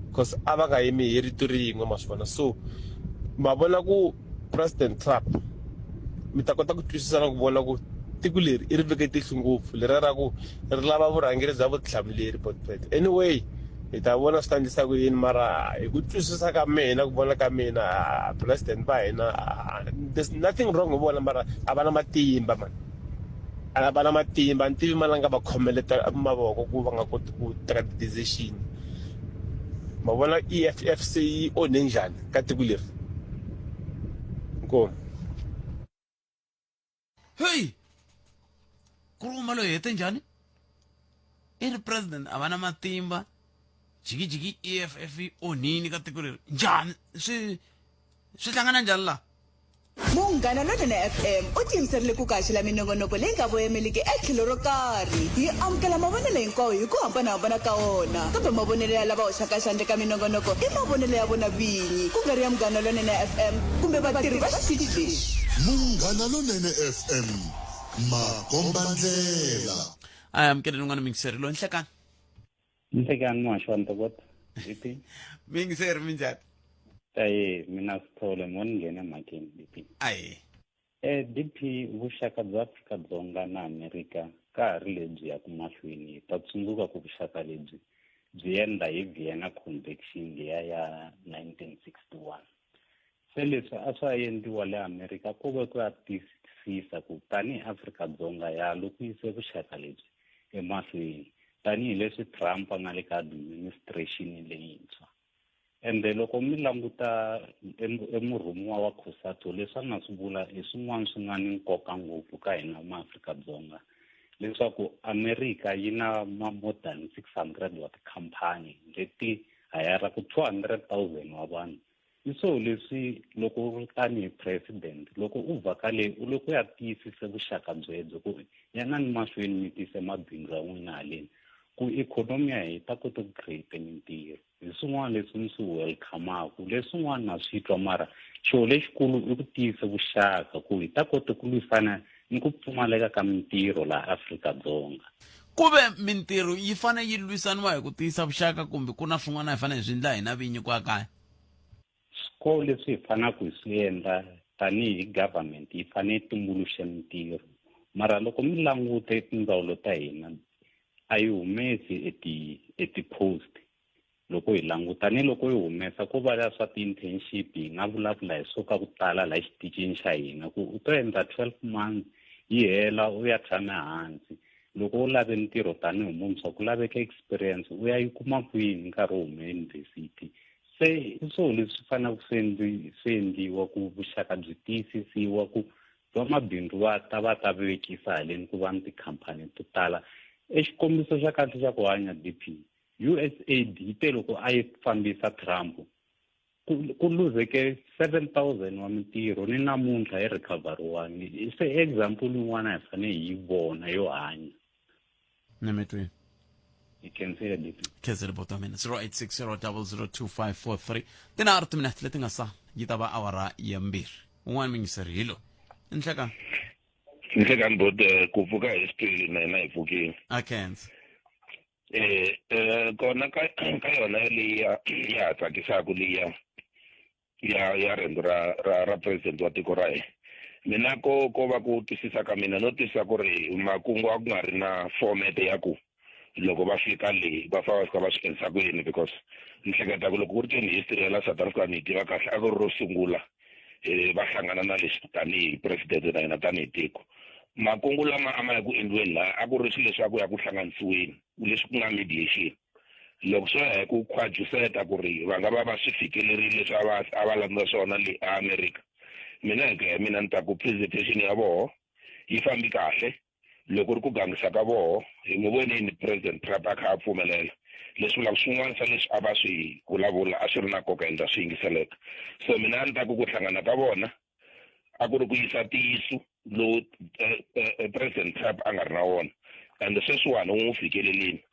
because a va nga yimi hi rito rin'we ma swi vona so ma vona ku president Trump mi ta kota ku twisisa na ku vona ku tiko leri i ri veke tihlo ngopfu leriya ra ku ri lava vurhangeri bya vutihlamuleri Botpet anyway hi ta vona swi ta endlisa ku yini mara hi ku twisisa ka mina ku vona ka mina president va hina there's nothing wrong hi vona mara a va na matimba man a va na matimba ni tivi mani a nga va khomeleta mavoko ku va nga koti ku teka ti-decision ma vona E_F_F se yi onhe njhani ka tiko leri inkomu. Hey! Ku ri uma loyi hete njhani? I ri president a va na matimba jikijiki EFF yi onhini ka tiko leri njhani swi swi hlangana njhani laha Munghana Lonene FM u tiyimiserile ku kaxela minongonoko leyi nga voyemeliki etlhelo ro karhi. Hi amukela mavonelo hinkwawo hi ku hambanahambana ka wona, kambe mavonelo ya lava hoxaka xandla eka minongonoko i mavonelo ya vona vinyi, ku nga ri ya Munghana Lonene FM kumbe vatirhi va xitichi lexi. Munghana Lonene FM, makombandlela. A hi amukeleni un'wana muyingiseri loyi nhlekani. Nhlekani muhaxi wa ntokoto DP. Miyingiseri minjhani? Taye mina Sithole mo ni nghena emhakeni DP. Ayi. Eh DP vuxaka bya Afrika-Dzonga na Amerika ka ha ri lebyi yaka mahlweni hi ta tsundzuka ku vuxaka lebyi byi endla hi Vienna Convention liya ya 1961. Se leswi a swa endliwa le Amerika ko ve ku ya tiyisisa ku tanihi Afrika-Dzonga ya loko yise vuxaka lebyi emahlweni tanihileswi Trump a nga le ka administration leyintshwa. Ende loko mi languta emurhumiwa wa COSATU leswi a nga swi vula i swin'wana swi nga ni nkoka ngopfu ka hina maAfrika-Dzonga leswaku Amerika yi na ma more than 600 wa tikhampani leti hayaraka 200,000 wa vanhu. I swo leswi loko u ri tanihi president loko u vhakale u le ku ya tiyisise vuxaka byebyo ku yanani mahlweni mi tise mabindzu ya n'wina haleni ku ikhonomi ya hina yi ta kota ku create mintirho. Hi swin'wana leswi ni swi welcome-aku leswin'wana na swi twa mara xilo lexikulu i ku tiyisa vuxaka ku hi ta kota ku lwisana ni ku pfumaleka ka mintirho laha Afrika-Dzonga. Ku ve mintirho yi fanele yi lwisaniwa hi ku tiyisa vuxaka kumbe ku na swin'wana hi fanele hi swi endla hina vinyi kwa kaya? Swikolo leswi hi faneleke hi swi endla tanihi government yi fanele yi tumbuluxe mintirho mara loko mi langute tindzawulo ta hina a yi humesi e ti e ti-post loko hi languta ni loko yi humesa ko va swa ti-internship hi nga vulavula hi swo ka ku tala laha xitichini xa hina ku u to endla 12 months yi hela u ya tshama hansi loko u lave ntirho tanihi muntshwa ku laveka experience u ya yi kuma kwini nkarhi wo huma eyunivhesiti se i swilo leswi faneleke swi swi endliwa ku vuxaka byi tiyisisiwa ku vamabindzu va ta va ta vekisa haleni ku va ni tikhampani to tala e xikombiso xa kahle xa ku hanya DP USAID yi te loko a yi fambisa Trump ku luzeke 7000 wa mintirho ni namuntlha yi recover-iwangi se example yin'wana hi fanele hi yi vona yo hanya ni mi twini hi khensile DP khensile bota mina 0860002543 tinharhu timinete leti nga sa yi ta va awara ya mbirhi un'wana mingiseri hi lo nhlekani nhlekani bot ku pfuka hi swi na hina hi pfukile a khensa eh eh kona ka ka yona leyi ya ya ha tsakisaka leyi ya ya rendzo ra ra ra president wa tiko ra hina mina ko ko va ku twisisa ka mina no twisisa ku ri makungu a ku nga ri na format ya ku loko va fika le va famba va fika va swi endlisa ku yini because ni hleketa ku loko ku ri teni history ya la South Africa ni yi tiva kahle a ku ri ro sungula eh, va hlangana na leswi tanihi president na hina tanihi tiko makungu lama a ma ya ku endliweni laha a ku ri swilo leswaku ya ku hlanganisiweni leswi ku nga mediation loko swo ya hi ku khwajuseta ku ri va nga va va swi fikelerile leswi a va a va landza swona le America mina hi ku ya hi mina ni ta ku presentation ya voho yi fambi kahle loko ri ku gangisa ka voho hi n'wi vonini president Trump a kha a pfumelela leswi vulaka swin'wana swa leswi a va swi vulavula a swi ri na nkoka endla swi yingiseleka so mina a ni ta ku ku hlangana ka vona a ku ri ku yisa ntiyiso lowu eh, eh, eh, president Trump a nga ri na wona and sweswiwani wu n'wi fikelelini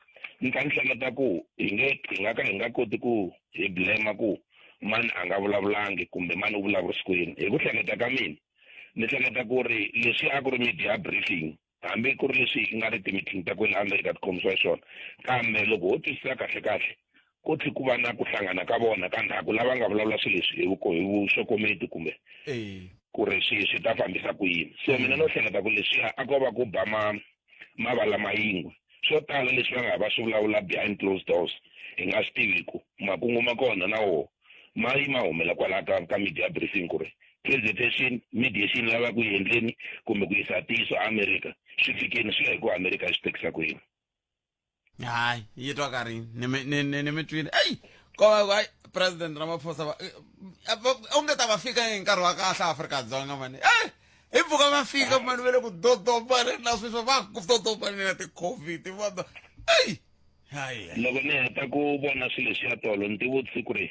ni kha ni hleketa ku hi nge hi nga ka hi nga koti ku hi blame ku mani a nga vulavulangi kumbe mani u vulavurise ku yini hi ku hleketa ka mina ni hleketa ku ri leswi a ku ri media briefing hambi ku ri leswi nga ri ti-meeting ta kwele America ti khomisiwa xiswona kambe loko ho twisisa kahle kahle ko tlhe ku va na ku hlangana ka vona ka ndzhaku lava nga vulavula swilo leswi hi hi vuxokometi kumbe ku ri swi swi ta fambisa ku yini so mina no hleketa ku leswiya a ko va ku ba ma mavala ma yingwe swo tala leswi va nga va swi vulavula behind closed doors hi nga swi tiviku makungu ma kona na woho ma yi ma humela kwalaha ka ka media briefing ku ri presentation mediation lava ku yi endleni kumbe ku yisa ntiyiso America swi fikeni swi ya hi ku America yi swi tekisa ku yini hayi yi twa ka rini ni mi ni ni ni mi twile eyi ko va hayi president Ramaphosa va onge ta va fika hi nkarhi wa kahle Afrika-Dzonga mani eyi hi pfuka va fika mani va le ku dodobane na sweswo va ku dodobane na ti-covid va eyi hayi loko ni heta ku vona swilo leswiya tolo ni tivutisi ku ri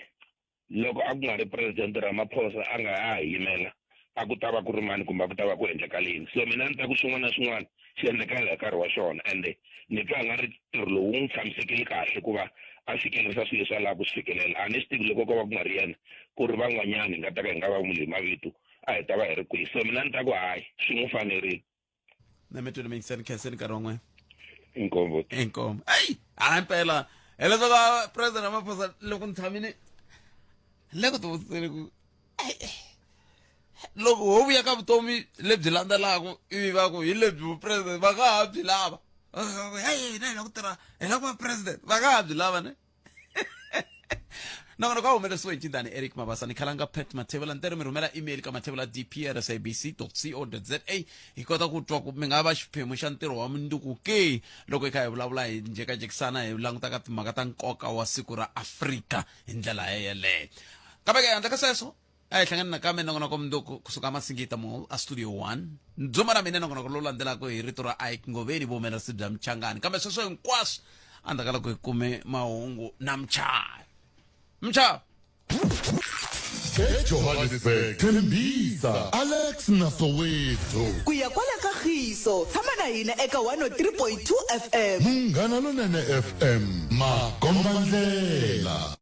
loko a ku nga ri president Ramaphosa a nga ha yimela a ku ta va ku ri mani kumbe a ku ta va ku endleka yini so mina ni ta ku xin'wana na xin'wana xi endlekela hi nkarhi wa xona ende ni twa nga ri ntirho lowu wu n'wi tshamisekile kahle ku va a fikelerisa swilo leswi a lavaka ku swi fikelela a ni swi tivi loko ko va ku nga ri yena ku ri van'wanyana hi nga ta ka hi nga va vuli hi mavito a hi ta va hi ri kwihi so mina ni ta ku hayi swi n'wi fanerile na mi twile mingiseni khenseni nkarhi wan'we inkomo inkomo eyi hayi mpela Hileswaku President Ramaphosa loko ni tshamile ni le ku tivutiseni ku loko ho vuya ka vutomi lebyi landzelaka ivi va ku hi lebyi vupresident va nga ha byi lava. Heyi hina hi lava ku tirha hi lava ku va president va nga ha byi lava ne. Nongonoko a humelerisiwe hi Cindani Eric Mabasa ni Khalanga Pat Mathebula ntere mi rhumela email ka mathebula dp at sabc co za hi kota ku twa ku mi nga va xiphemu xa ntirho wa mundzuku ke loko hi kha hi vulavula hi njhekanjhekisana hi languta ka timhaka ta nkoka wa siku ra Afrika hi ndlela yeleyo. Kambe ke handle ka sweswo a hi hlangani nakambe nongonoko mundzuku kusuka Masingita Mall a Studio 1 ndzuma na mina nongonoko lowu landzelaka hi rito ra Ike Ngoveni vuhumelerisi bya Mchangani kambe sweswo hinkwaswo endzhaku ka loko hi kume mahungu na Mchavi Mchavi eJohannesburg, Tembisa, Alex na Soweto. Ku ya kwala ka Khiso, tshama na hina eka 103.2 FM. Munghana Lonene FM, makombandlela.